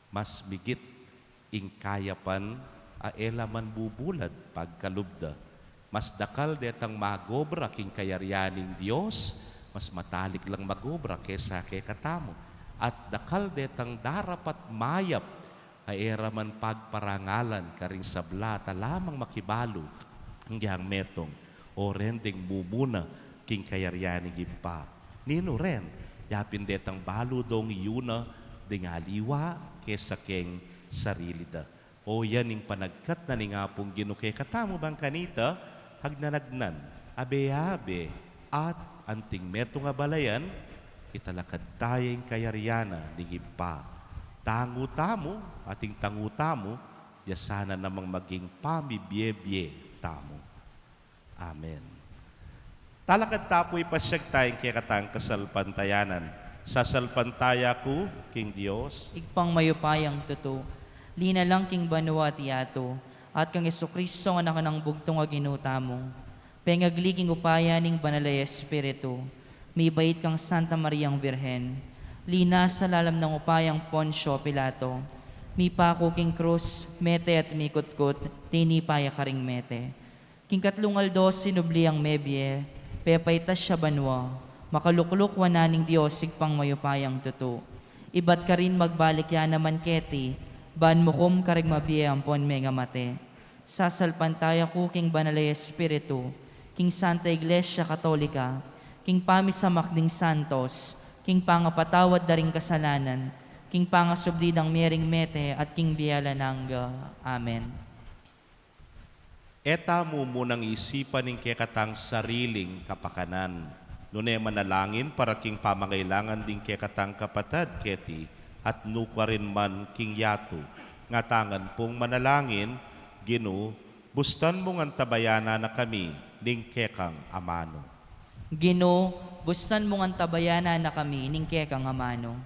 mas migit ing kayapan a e la man bubulad pagkalub da. Mas dakal detang magobra king kayarian ning Dios, mas matalik lang magobra kesa kekatamu. At dakal detang darapat mayap a e ra man pagparangalan karing sabla at ala mang makibalu, anggang metung, o ren deng mumuna king kayarian ning Ibpa. Ninu ren, yapin detang balu dong iyuna deng aliwa kesa keng sarili da. O yan ing panagkat na ning Apung Ginu kekatamu, bang kanita, agnanagnan, abe-abe, at anting metung a balayan, italakad taya ing kayarian na ning Ibpa. Tangu tamu, ating tangu tamu, ya sana namang maging pamibie-bie tamu. Amen. Talakad ta pu, ipasyag taya ing kekatang kasalpantayanan. Sasalpantaya ku king Dios, Ibpang mayupayang tutu, linalang king banua at yatu, at kang Jesucristo a anak nang bugtung a Ginu tamu. Pengagli king upaya ning Banal a Espiritu, mibait kang Santa Mariang Virgen, linasa lalam nang upayang Poncio Pilato, mipaku king krus, mete at mikutkut, tinipa ya karing mete. King katlung aldo sinubli yang mebie, pepaitas ya banua, makalukluk wanan ning Dios Ibpang mayupayang tutu. Ibat karin magbalik ya naman keti, ban mukum karing mabie ampon mengamate. Sasalpantaya ku king Banal a Espiritu, king Santa Iglesia Katolika, king pamisamak ding santos, king pangapatawad da ring kasalanan, king pangasubli dang mie ring mete, at king bie alang angga. Amen. E tamu munang isipan ing kekatang sariling kapakanan, nune manalangin para king pamangailangan ding kekatang kapatad keti at nukarin man king yatu. Ngatangan pung manalangin. Ginu, bustan mung antabayanan na kami ning kekang amanu. Ginu, bustan mung antabayanan na kami ning kekang amanu.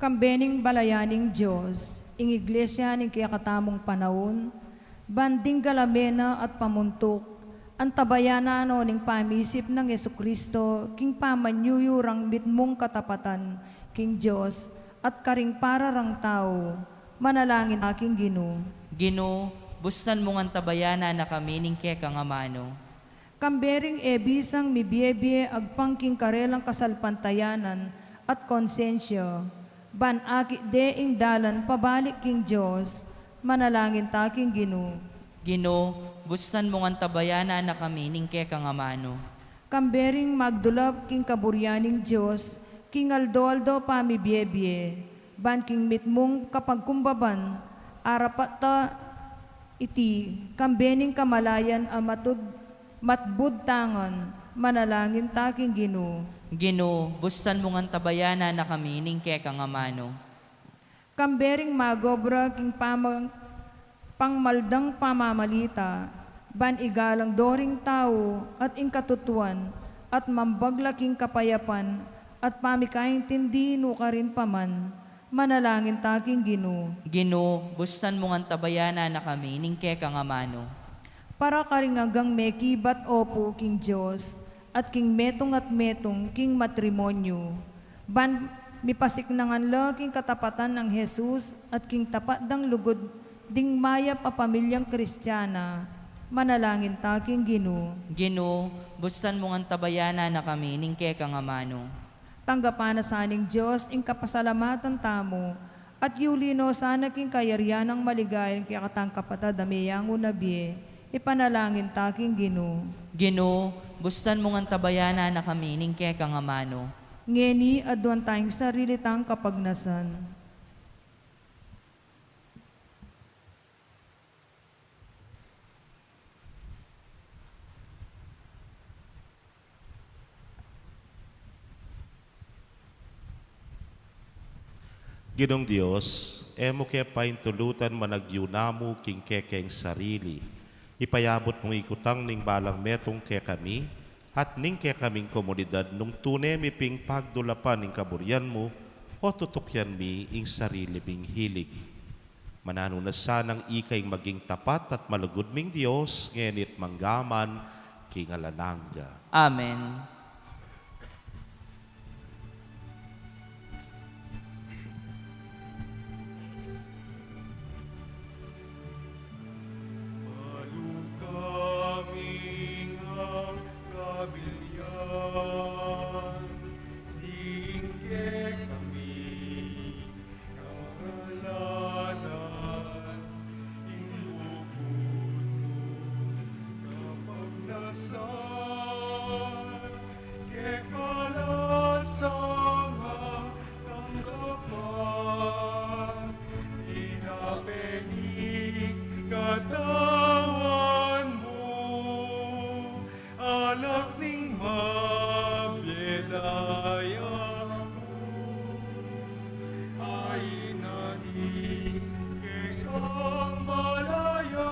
Kambe ning balayan ning Dios ing Iglesia ning kekatamung panaun, ban ding galame na at pamuntuk, antabayanan no ning pamisip nang Jesucristo king pamanyuyurang mitmung katapatan king Dios at karing para rang tau. Manalangin ta king Ginu. Ginu, bustan mung antabayanan na kami ning kekang amanu. Kambe ring e bisang mibie-bie agpang king karelang kasalpantayanan at konsensya, ban akit de ing dalan pabalik king Dios. Manalangin ta king Ginu. Ginu, bustan mung antabayanan na kami ning kekang amanu. Kambe ring magdulap king kaburian ning Dios king aldo-aldo pamibie-bie, ban king mitmung kapagkumbaban, arapat ta iti, kambe ning kamalayan a matud-, matbud tangan. Manalangin ta king Ginu. Ginu, bustan mung antabayanan na kami ning kekang amanu. Kambe ring magobra king pamang-, pangmaldang pamamalita, ban igalang do ring tau at ing katutuan, at mambagla king kapayapan at pamikaintindi nukarin pa man. Manalangin ta king Ginu. Ginu, bustan mung antabayanan na kami ning kekang amanu. Para karing anggang mekibat opu king Dios, at king metung at metung king matrimonyu, ban mipasiknangan la king katapatan nang Jesus at king tapat dang lugud ding mayap a pamilyang Kristiana. Manalangin ta king Ginu. Ginu, bustan mung antabayanan na kami ning kekang amanu. Tanggapan na sa ning Dios ing kapasalamatan tamu, at yuli no sana king kayarian nang maligaya ing kekatang kapatad a meyangu na bie. Ipanalangin ta king Ginu. Ginu, bustan mung antabayanan na kami ning kekang amanu. Ngeni, aduan tang sarili tang kapagnasan. Ginung Dios, e mu ke paintulutan managyu namu king kekeng sarili. Ipayabut mung ikutang ning balang metung kekami, at ning kekaming komunidad nung tune mi ping pagdulapan ing kaburian mu, o tutukyan mi ing sarili ming hilig. Mananu na sanang ika ing maging tapat at malugud ming Dios, ngeni at mangga man, king alang angga. Amen. Malukaming ang kabilian, ding kekami kakalanan, ing lugud mu kapagnasan, kekalasan, tanggapan, inape ning katawan mu, alak ning mabie daya mu, aina ning kekang balayan,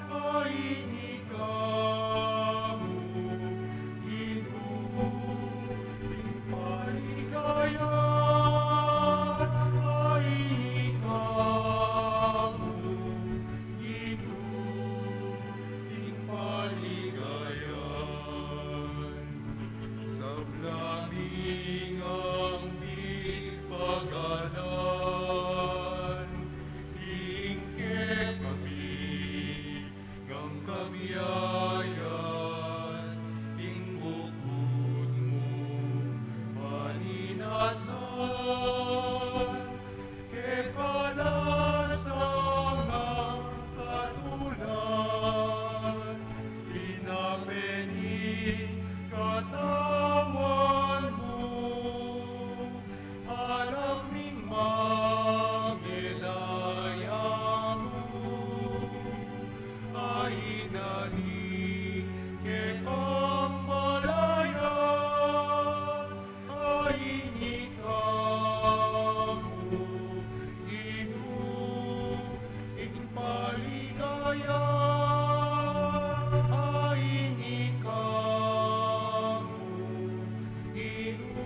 aini ka mu, Ginu, ing paligaya, aini ka mu, Ginu, ing paligaya. Sabla mi ngang pipaganan, ing kekami ngang kabiayan, ing bukud mu paninasan, kekalasan ngang katulan, inape ning katawan mu, alak ning mabie daya mu, aina ning kekang balayan, aini ka mu, Ginu, ing paligaya, aini ka mu, Ginu,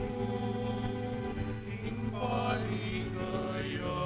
ing paligaya.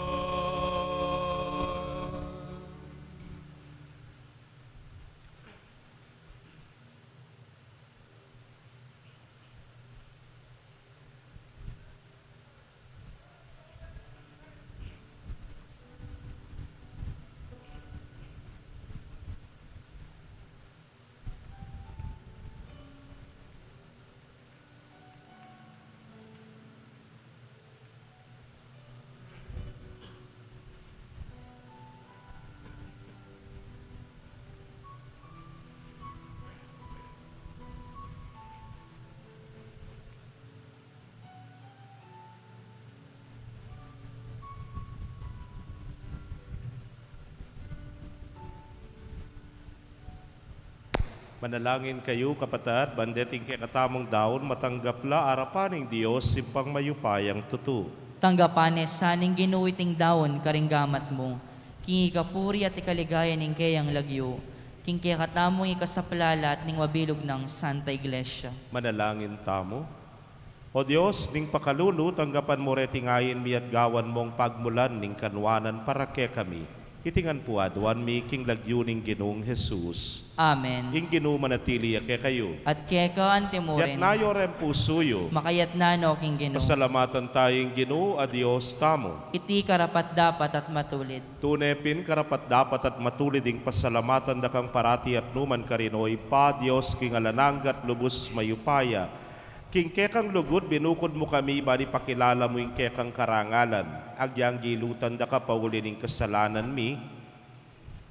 Manalangin kayu, kapatad, ban deting kekatamung daun matanggap la arapan ning Dios, Ibpang mayupayang tutu. Tanggapan ne sa ning Ginu iting daun karing gamat mu, king ikapuri at ikaligaya ning keyang lagyu, king kekatamung ikasaplalat ning mabilug nang Santa Iglesia. Manalangin tamu. O Dios ning pakalulu, tanggapan mu reting ain mi at gawan mung pagmulan ning kanwanan para kekami. Iti ngan pu aduan mi king lagyu ning Ginung Jesus. Amen. Ing Ginu manatili ya kekayu. At keka antimurin. Itas yu reng pusu yu. Makaitas no king Ginu. Pasalamatan taya ing Ginu a Dios tamu. Iti karapat-dapat at matulid. Tune pin karapat-dapat at matulid ing pasalamatan da kang parati at nukarin man, O Ibpa, Dios king alang angga at lubus mayupaya. King kekang lugud binukud mu kami ban ipakilala mu ing kekang karangalan. Agyang gilutan da ka pauli ning kasalanan mi,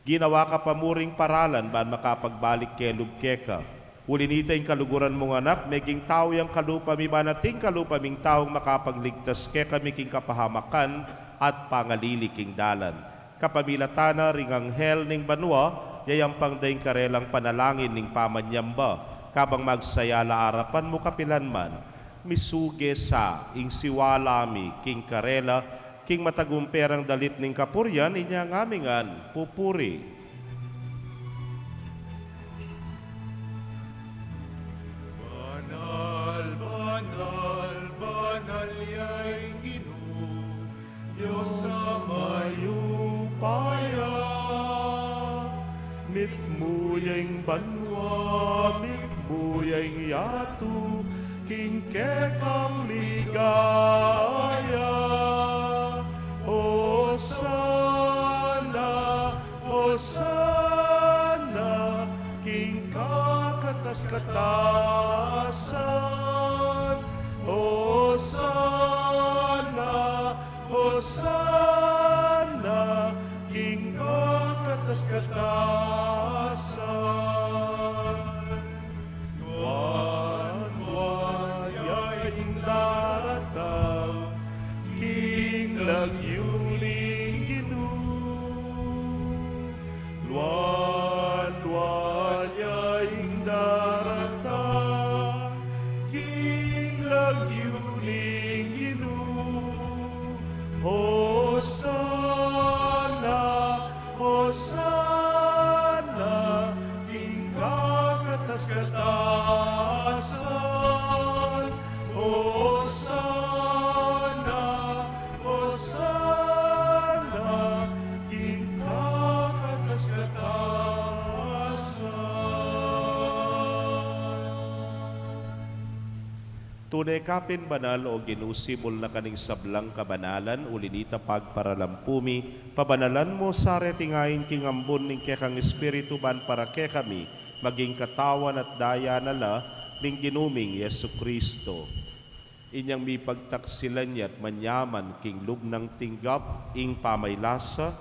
ginawa ka pa mu ring paralan ban makapagbalik kelub keka. Uli nita ing kaluguran mung Anak, meging tau yang kalupa mi, ban ating kalupa ming taung makapagligtas kekami king kapahamakan at pangalili king dalan. Kapamilatan na ring anghel ning banua, yayampang da ing karelang panalangin ning pamanyamba, kabang magsaya la arapan mu kapilan man. Misuge sa ing siwala mi king karela, king matagumpe rang dalit ning kapurian, inya ngan mi ngan pupuri. Banal, banal, banal ya ing Ginu, Dios a mayupaya. Mitmu ya ing banua, mitmu ya ing yatu, king kekang ligaya. Hosana, Hosana, king kakatas-katasan. Hosana, Hosana, king kakatas-katasan. Nuan, nuan ya ing daratang king lagyu ning Ginu. Nuan, nuan ya ing daratang king lagyu ning Ginu. Hosana, Hosana, king kakatas-katasan. Hosana, Hosana, king kakatas-katasan. Tune ka pin banal, O Ginu, simul na ka ning sablang kabanalan, uli nita pagparalampu mi, pabanalan mu sa reting ain king ambun ning kekang Espiritu, ban para kekami maging katawan at daya na la ning Ginu ming Jesucristo. Inyang mipagtaksilan ya't manyaman king lub nang tinggap ing pamaylasa,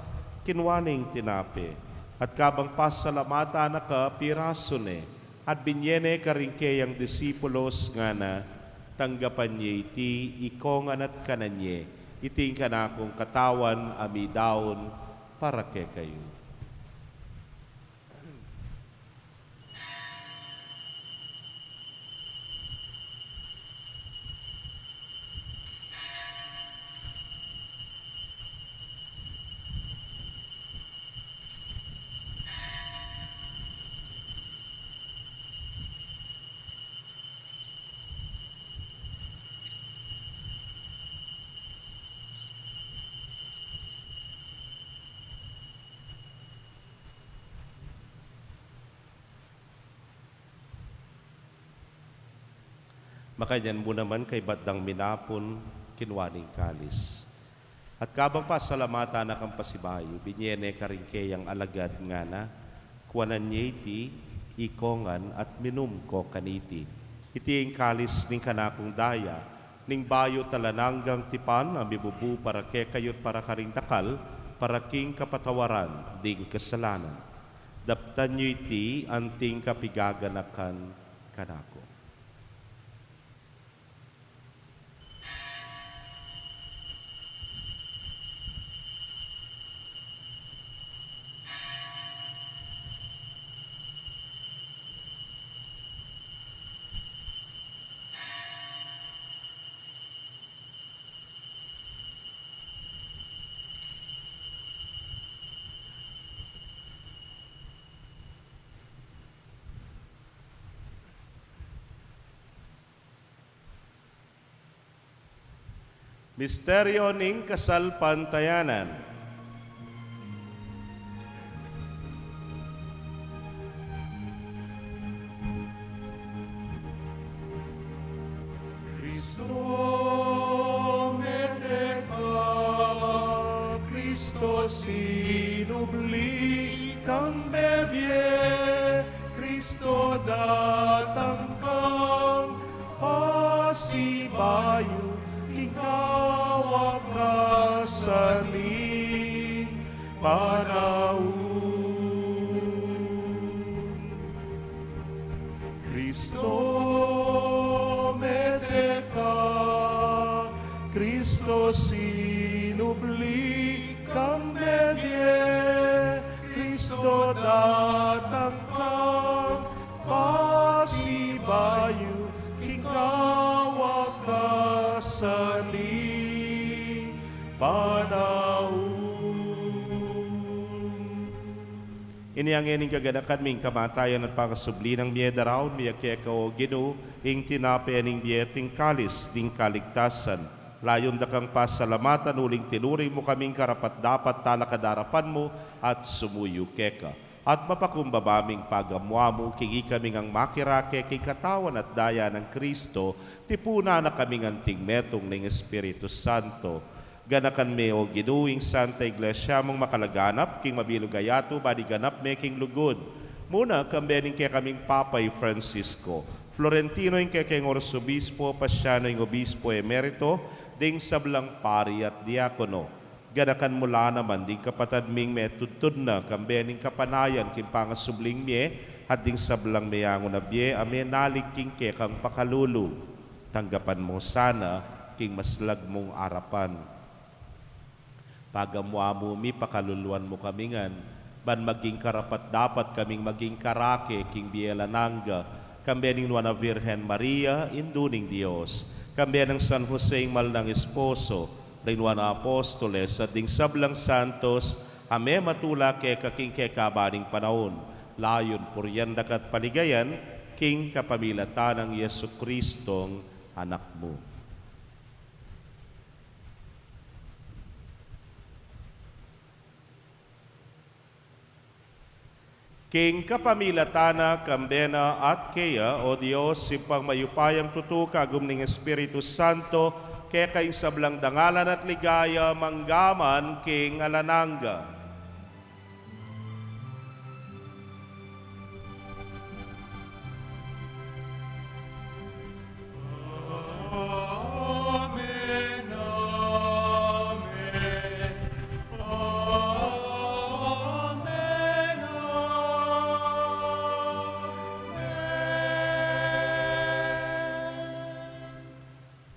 kinua ne ing tinape, at kabang pasalamatan na ka, pirasu ne, at binye ne karing keyang disipulos, ngana: Tanggapan ye iti ikongan at kanan ye, iti ing kanakung katawan a midaun para kekayu. Makanyan mu naman kaybat dang minapun, kinua ne ing kalis. At kabang pasalamatan na kang pasibayu, binye ne karing keyang alagad, ngana: Kuanan ye iti ikongan at minum ko kaniti. Iti ing kalis ning kanakung daya, ning bayu at alang anggang tipan, a mibubu para kekayu't para karing dakal, para king kapatawaran ding kasalanan. Daptan yu iti anting kapigaganakan kanaku. Misteryo ning kasalpantayanan. Kristo mete ka, Kristo sinubli kang mebie, Kristo datang kang pasibayu king kawakasan ning panaun. Kristo sinubli kang mebie, Kristo datang kang pasibayu king kawakasan ning panaun. Inya ngeni king kaganakan mi ing kamatayan at pangasubli nang mie, daraun mi keka, O Ginu, ing tinape ning bie at ing kalis ning kaligtasan. Layun da kang pasalamatan uling tinuring mu kaming karapat-dapat talakad king arapan mu at sumuyu keka. At mapakumbaba ming pagamu-amu king ikami ngang makirake king katawan at daya nang Kristo, tipunan na kaming anting metung ning Espiritu Santo. Ganakan me, O Ginu, ing Santa Iglesia mung makalaganap king mabilug a yatu, ban iganap me king lugud. Muna, kambe ning kekaming Papa i Francisco, Florentino ing kekeng Arsobispo, Pasiano ing Obispo Emerito, ding sablang pari at diakono. Ganakan mu la naman ding kapatad ming metudtud na kambe ning kapanayan king pangasubling mie, at ding sablang meyangu na bie a menalig king kekang pakalulu. Tanggapan mu sana king maslag mung arapan. Pagamu-amu mi, pakaluluan mu kami ngan, ban maging karapat-dapat kaming maging karake king bie alang angga, kambe ning Nuan a Virgen Maria, Indu ning Dios, kambe nang San Jose ing mal nang esposo, ding Nuan a Apostoles, at ding sablang santos a mematula keka king kekaban ning panaun, layun purian da ka at paligayan king kapamilatan nang Jesucristong Anak mu. King kapamilatan na, kambe na, at keya, O Dios, Ibpang mayupayang tutu, kagum ning Espiritu Santo, keka ing sablang dangalan at ligaya manggaman king alang angga. Amen, amen, amen.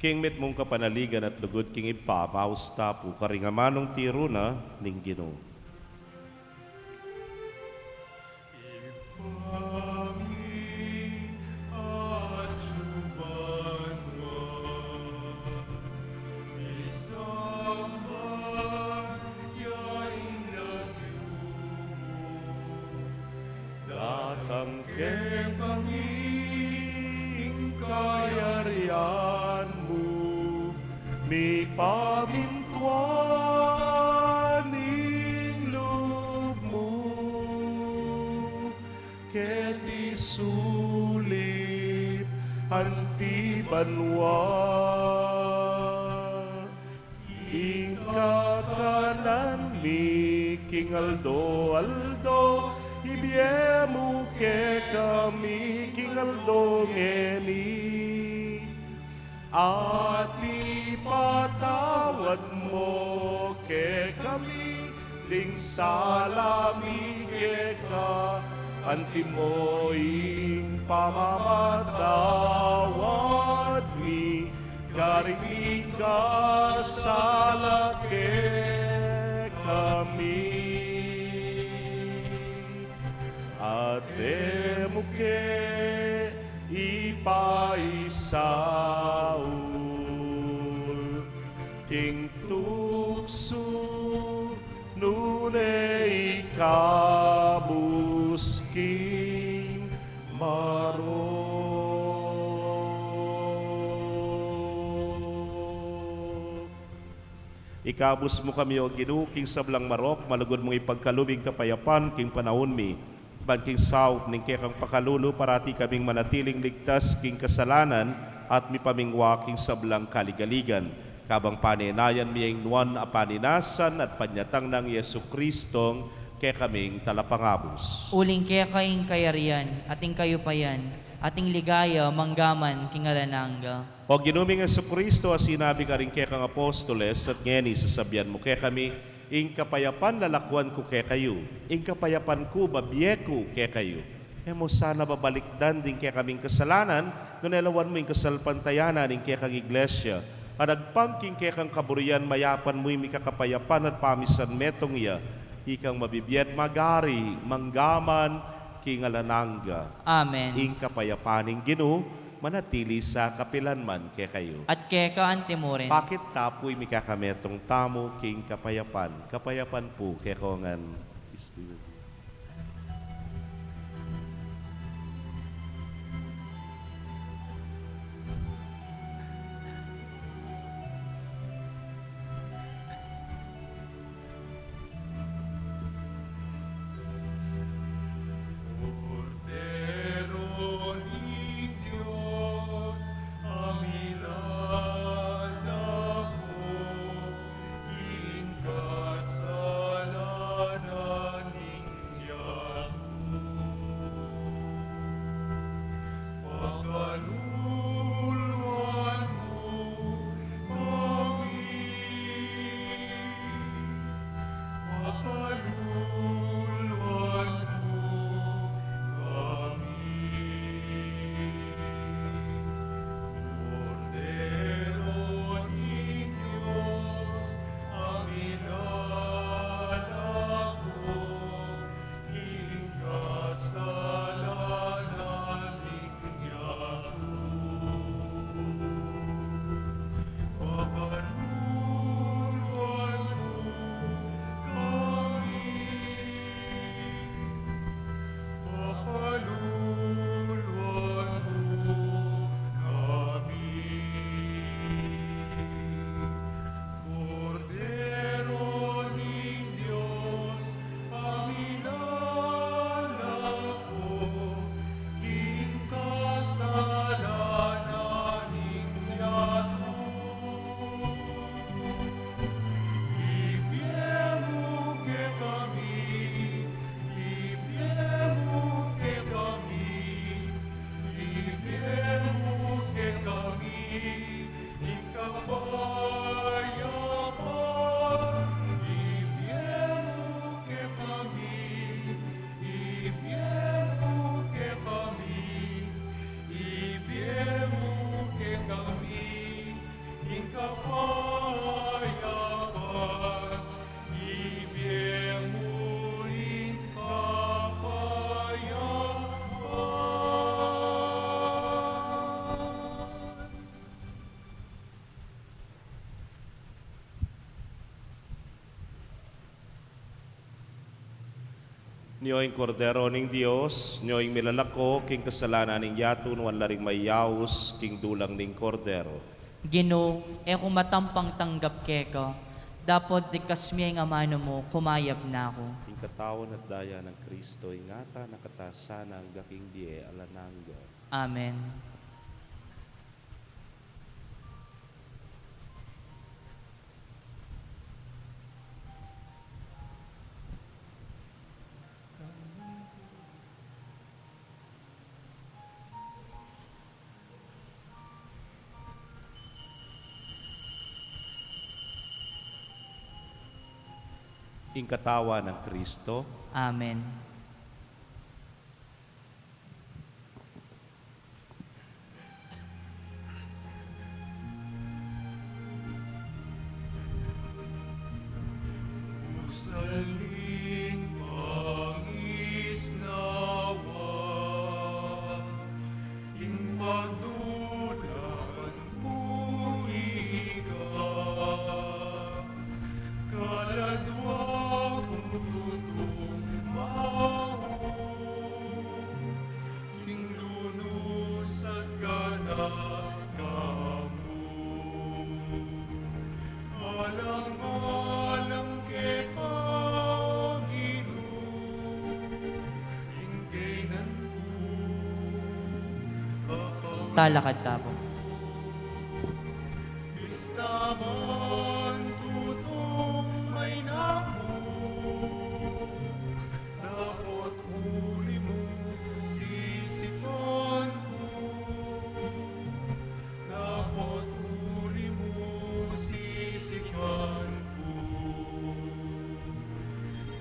King mitmung kapanaligan at lugud king Ibpa, maus ta pu karing amanung tiru na ning Ginu. Ibpa mi, atsu ka banua, misamban ya ing lagyu mu, datang kekami ing kayarian mu, mipamintuan ing lub mu keti sulip anti banua. Ing kakanan mi king aldo-aldo, ibie mu kekami king aldo ngeni. At ipatawad mu kekami ding sala mi keka, anti mo ing pamamatawad mi karing mikasala kekami. At e mu ke ipaisaul king tuksu, nune ikabus king marok. Ikabus mu kami, O Ginu, king sablang marok, malugud mung ipagkalub ing kapayapan king panaun mi, ban king saup ning kekang pakalulu parati kaming manatiling ligtas king kasalanan at mipamingwa king sablang kaligaligan. Kabang panenayan mi ing nuan a paninasan at panyatang nang Jesucristong kekaming Talapangabus. Uling keka ing kayarian, at ing kayupayan, at ing ligaya, manggaman king alang angga. O Ginu ming Jesucristo, a sinabi karing kekang apostoles, at ngeni sasabian mu kekami, ing kapayapan lalakuan ku kekayu, ing kapayapan ku babie ku kekayu. E mu sana babalikdan ding kekaming kasalanan, nune lawan mu ing kasalpantayanan ning kekang Iglesia, Panagpang king kekang kaburian, mayapan mu ing mikakapayapan at pamisan metung ya, ikang mabibie at magari, mangga man king alang angga. Amen. Ing kapayapan ning Ginu, manatili sa kapilan man kekayu. At keka anti mu rin. Pakit ta pu ing mikakametung tamu king kapayapan. Kapayapan pu kekongan. Espiritu. Kordero ning Dios, a milalako king kasalanan ning yatu. Pakaluluan mu kami. Pakaluluan mu kami. Kordero ning Dios, a milalako king kasalanan ning yatu. Pakaluluan mu kami. Pakaluluan mu kami. Kordero ning Dios, a milalako king kasalanan ning yatu. Ibie mu kekami, ibie mu kekami, ibie mu kekami ing kapayapan. Ibie mu kekami, ibie mu kekami, ibie mu kekami ing kapayapan. Ibie mu ing kapayapan. Nyo ing Kordero ning Dios, nyo ing milalako king kasalanan ning yatu. Nuan la ring mayaus king dulang ning Kordero. Ginu, e ku matampang tanggap keka, dapot digkas me ing amanu mu, kumayap na ku. Ing katawan at daya nang Kristo, ingatan na kata sana angga king bie alang angga. Amen. Ing katawan nang Kristo. Amen. Usaling pangisnawa, ing pagdulakan ku ika, kaladwa kung tutung mau, ing lunus at ganaka mu. Alang-alang keka, Ginu, ing kainan ku, kakaunan. Talakad ta pu. Bista man tutung maina ku, dapot uli mu sisikan ku, dapot uli mu sisikan ku.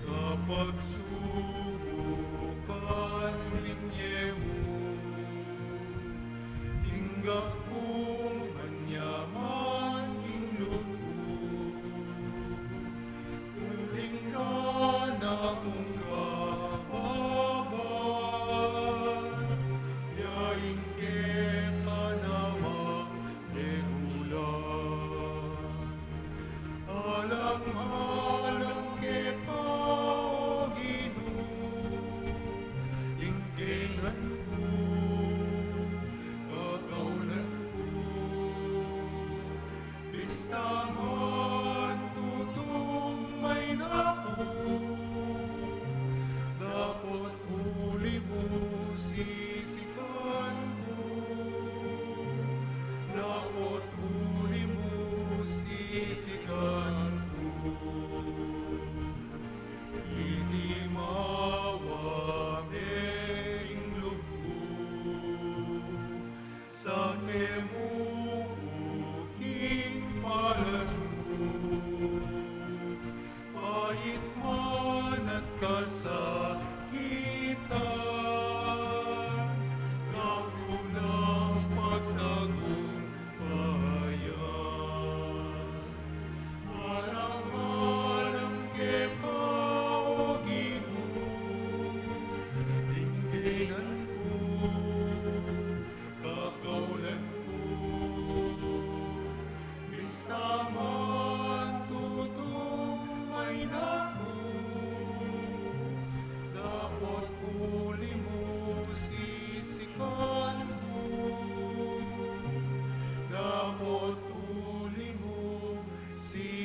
Kapag subukan, binye mu, tinggap kung manyaman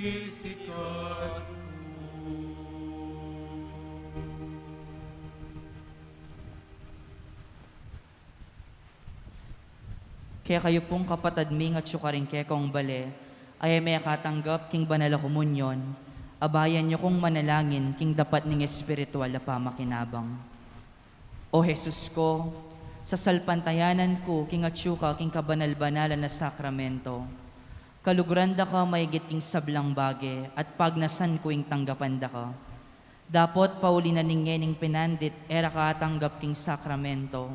Sikat ku. Kekayu pung kapatad ming atyu karing kekong bale, a e mekatanggap king banal a komunyon, abayan yu kung manalangin king dapat ning espiritual a pamakinabang. O Jesus ko, sasalpantayanan ku king atyu ka king kabanal-banalan a sakramento. Kaluguran da ka maigit king sablang bage, at pagnasan ku ing tanggapan da ka. Dapot pauli na ning ngening pinandit e ra ka atanggap king sakramento,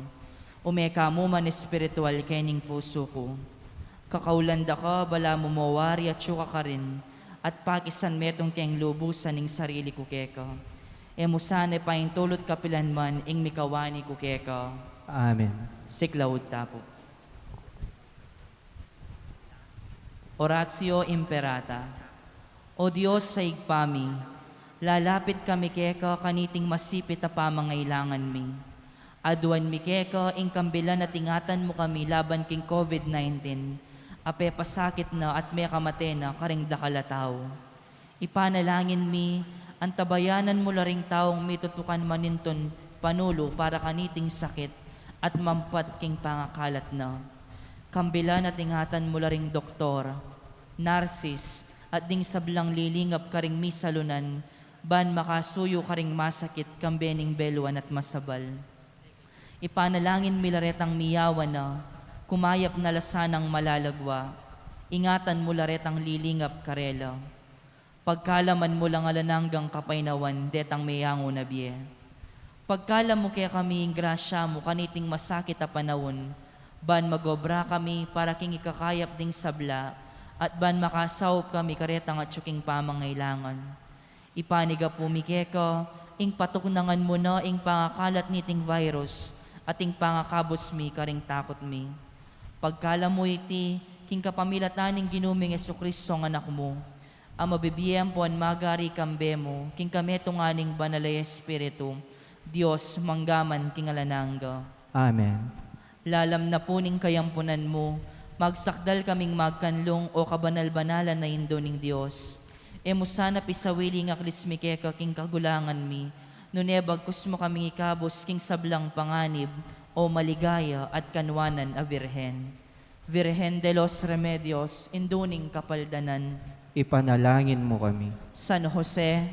ume ka mu man espiritual kening pusu ku. Kakaulan da ka, balamu mo wari atyu ka karin, at pakisan metung keng lubusan ing sarili ku keka. E mu sana ipaintulut kapilan man ing mikawani ku keka. Amen. Siklaud ta pu. Oratio Imperata. O Dios a Ibpa mi, lalapit kami keka kaniting masipit a pamangailangan mi. Aduan mi keka ing kambilan at ingatan mu kami laban king COVID nineteen, a pepasakit na at mekamate na karing dakal a tau. Ipanalangin mi, antabayanan mu la ring taung mitutukan manintun panulu para kaniting sakit at mampat king pangakalat na. Kambilan at ingatan mu la ring doktor, narsis, at ding sablang lilingap karing misalunan, ban makasuyu karing masakit kambe ning beluan at masabal. Ipanalangin mi la retang miyawan na, kumayap na la sanang malalagwa, ingatan mu la retang lilingap karela. Pagkalaman mu lang alang anggang kapaynawan detang meyangu na bie. Pagkalam mu kekami ing grasya mu kaniting masakit a panaun, ban magobra kami para king ikakayap ding sabla, at ban makasaup kami karetang atyu king pamangailangan. Ipanigapu mi keka ing patuknangan mu na ing pangakalat niting virus, at ing pangakabus mi karing takut mi. Pagkalam mu iti king kapamilatan ning Ginu ming Jesucristo a Anak mu, a mabibie ampon magari kambe mu, king kametungan ning Banal a Espiritu, Dios, mangga man king alang angga. Amen. Lalam na pu ning kayampunan mu, magsakdal kaming magkanlung, o kabanal-banalan a Indu ning Dios. E mu sana pisawili ing aklis mi keka king kagulangan mi, nune bagkus mu kaming ikabus king sablang panganib, o maligaya at kanwanan a Virgen. Virgen de los Remedios, Indu ning Kapaldanan. Ipanalangin mu kami. San Jose.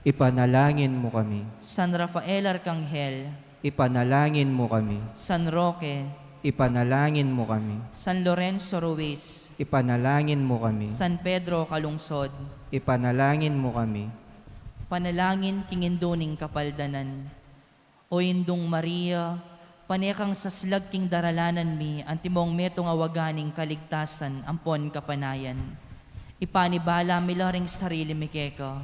Ipanalangin mu kami. San Rafael Arcangel. Ipanalangin mu kami. San Roque. Ipanalangin mu kami. San Lorenzo Ruiz. Ipanalangin mu kami. San Pedro Calungsod. Ipanalangin mu kami. Panalangin king Indu ning Kapaldanan. O Indung Maria, pane kang saslag king daralanan mi, antimong metung a waga ning kaligtasan ampon kapanayan. Ipanibala mi la ring sarili mi keka.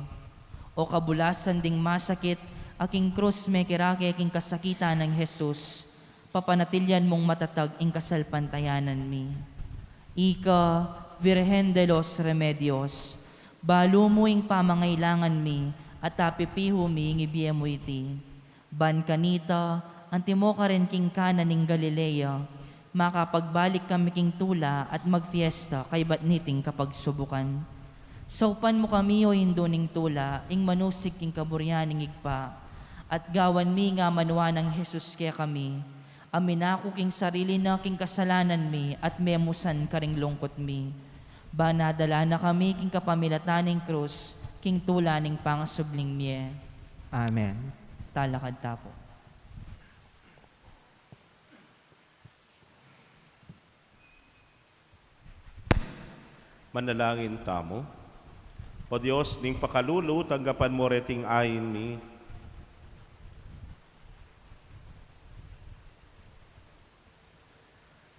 O kabulasan ding masakit a king krus mekirake king kasakitan nang Jesus, papanatilian mung matatag ing kasalpantayanan mi. Ika, Virgen de los Remedios, balu mu ing pamangailangan mi, at apipihu mi ing ibie mu iti. Ban kanita, antimo karin king Cana ning Galilea, makapagbalik kami king tula at magfiesta kaybat niting kapagsubukan. Saupan mu kami, o Indu ning tula, ing manusig king kaburian ning Ibpa, at gawan mi ing amanuan nang Jesus kekami, a minaku king sarili na king kasalanan mi at memusan karing lungkut mi. Ban adala na kami king kapamilatan ning krus, king tula ning pangasubling mie. Amen. Talakad ta pu. Manalangin tamu. O Dios ning pakalulu, tanggapan mu reting ain mi.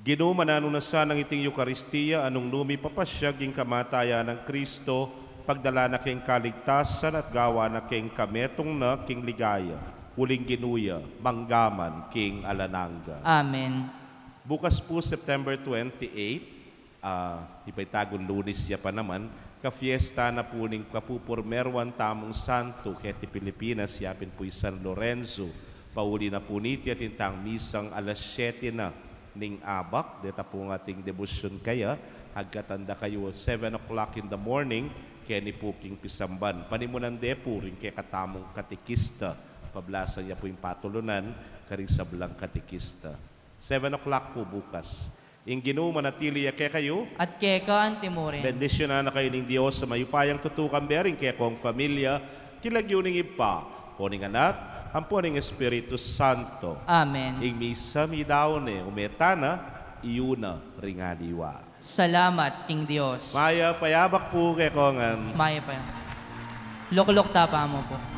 Ginu, mananu na sanang iting Eukaristia a nung nu mi papasyag ing kamatayan nang Kristo, pagdala na keng kaligtasan at gawa na keng kametung na king ligaya. Uling Ginu ya, mangga man king alang angga. Amen. Bukas pu, September twenty-eight, ah, iba itagun Lunes ya pa naman, kafiesta na pu ning kapupurmeruan tamung santu keti Pilipinas, ya pin pu i San Lorenzo. Pauli na pu niti atin tang misang alas siyete na ning abak, deta pung ating debosyun kaya, agkatan da kayu seven o'clock in the morning, keni pu king pisamban. Panimunan de pu ring kekatamung katekista. Pablasan ya pu ing patulunan karing sablang katekista. Seven o'clock pu bukas. Ing Ginu manatili ya kekayu. At keka anti mu rin. Bendisyunan na kayu ning Dios a mayupayang tutukan, bering kekong familia, king lagyu ning Ibpa, ampo ning Anak, ampo ning Espiritu Santo. Amen. Ing misa midaun ne, ume tana, iyu na ring aliwa. Salamat king Dios. Mayap a yabak pu kekongan. Mayap a yabak. Lukluk tapa mu pu.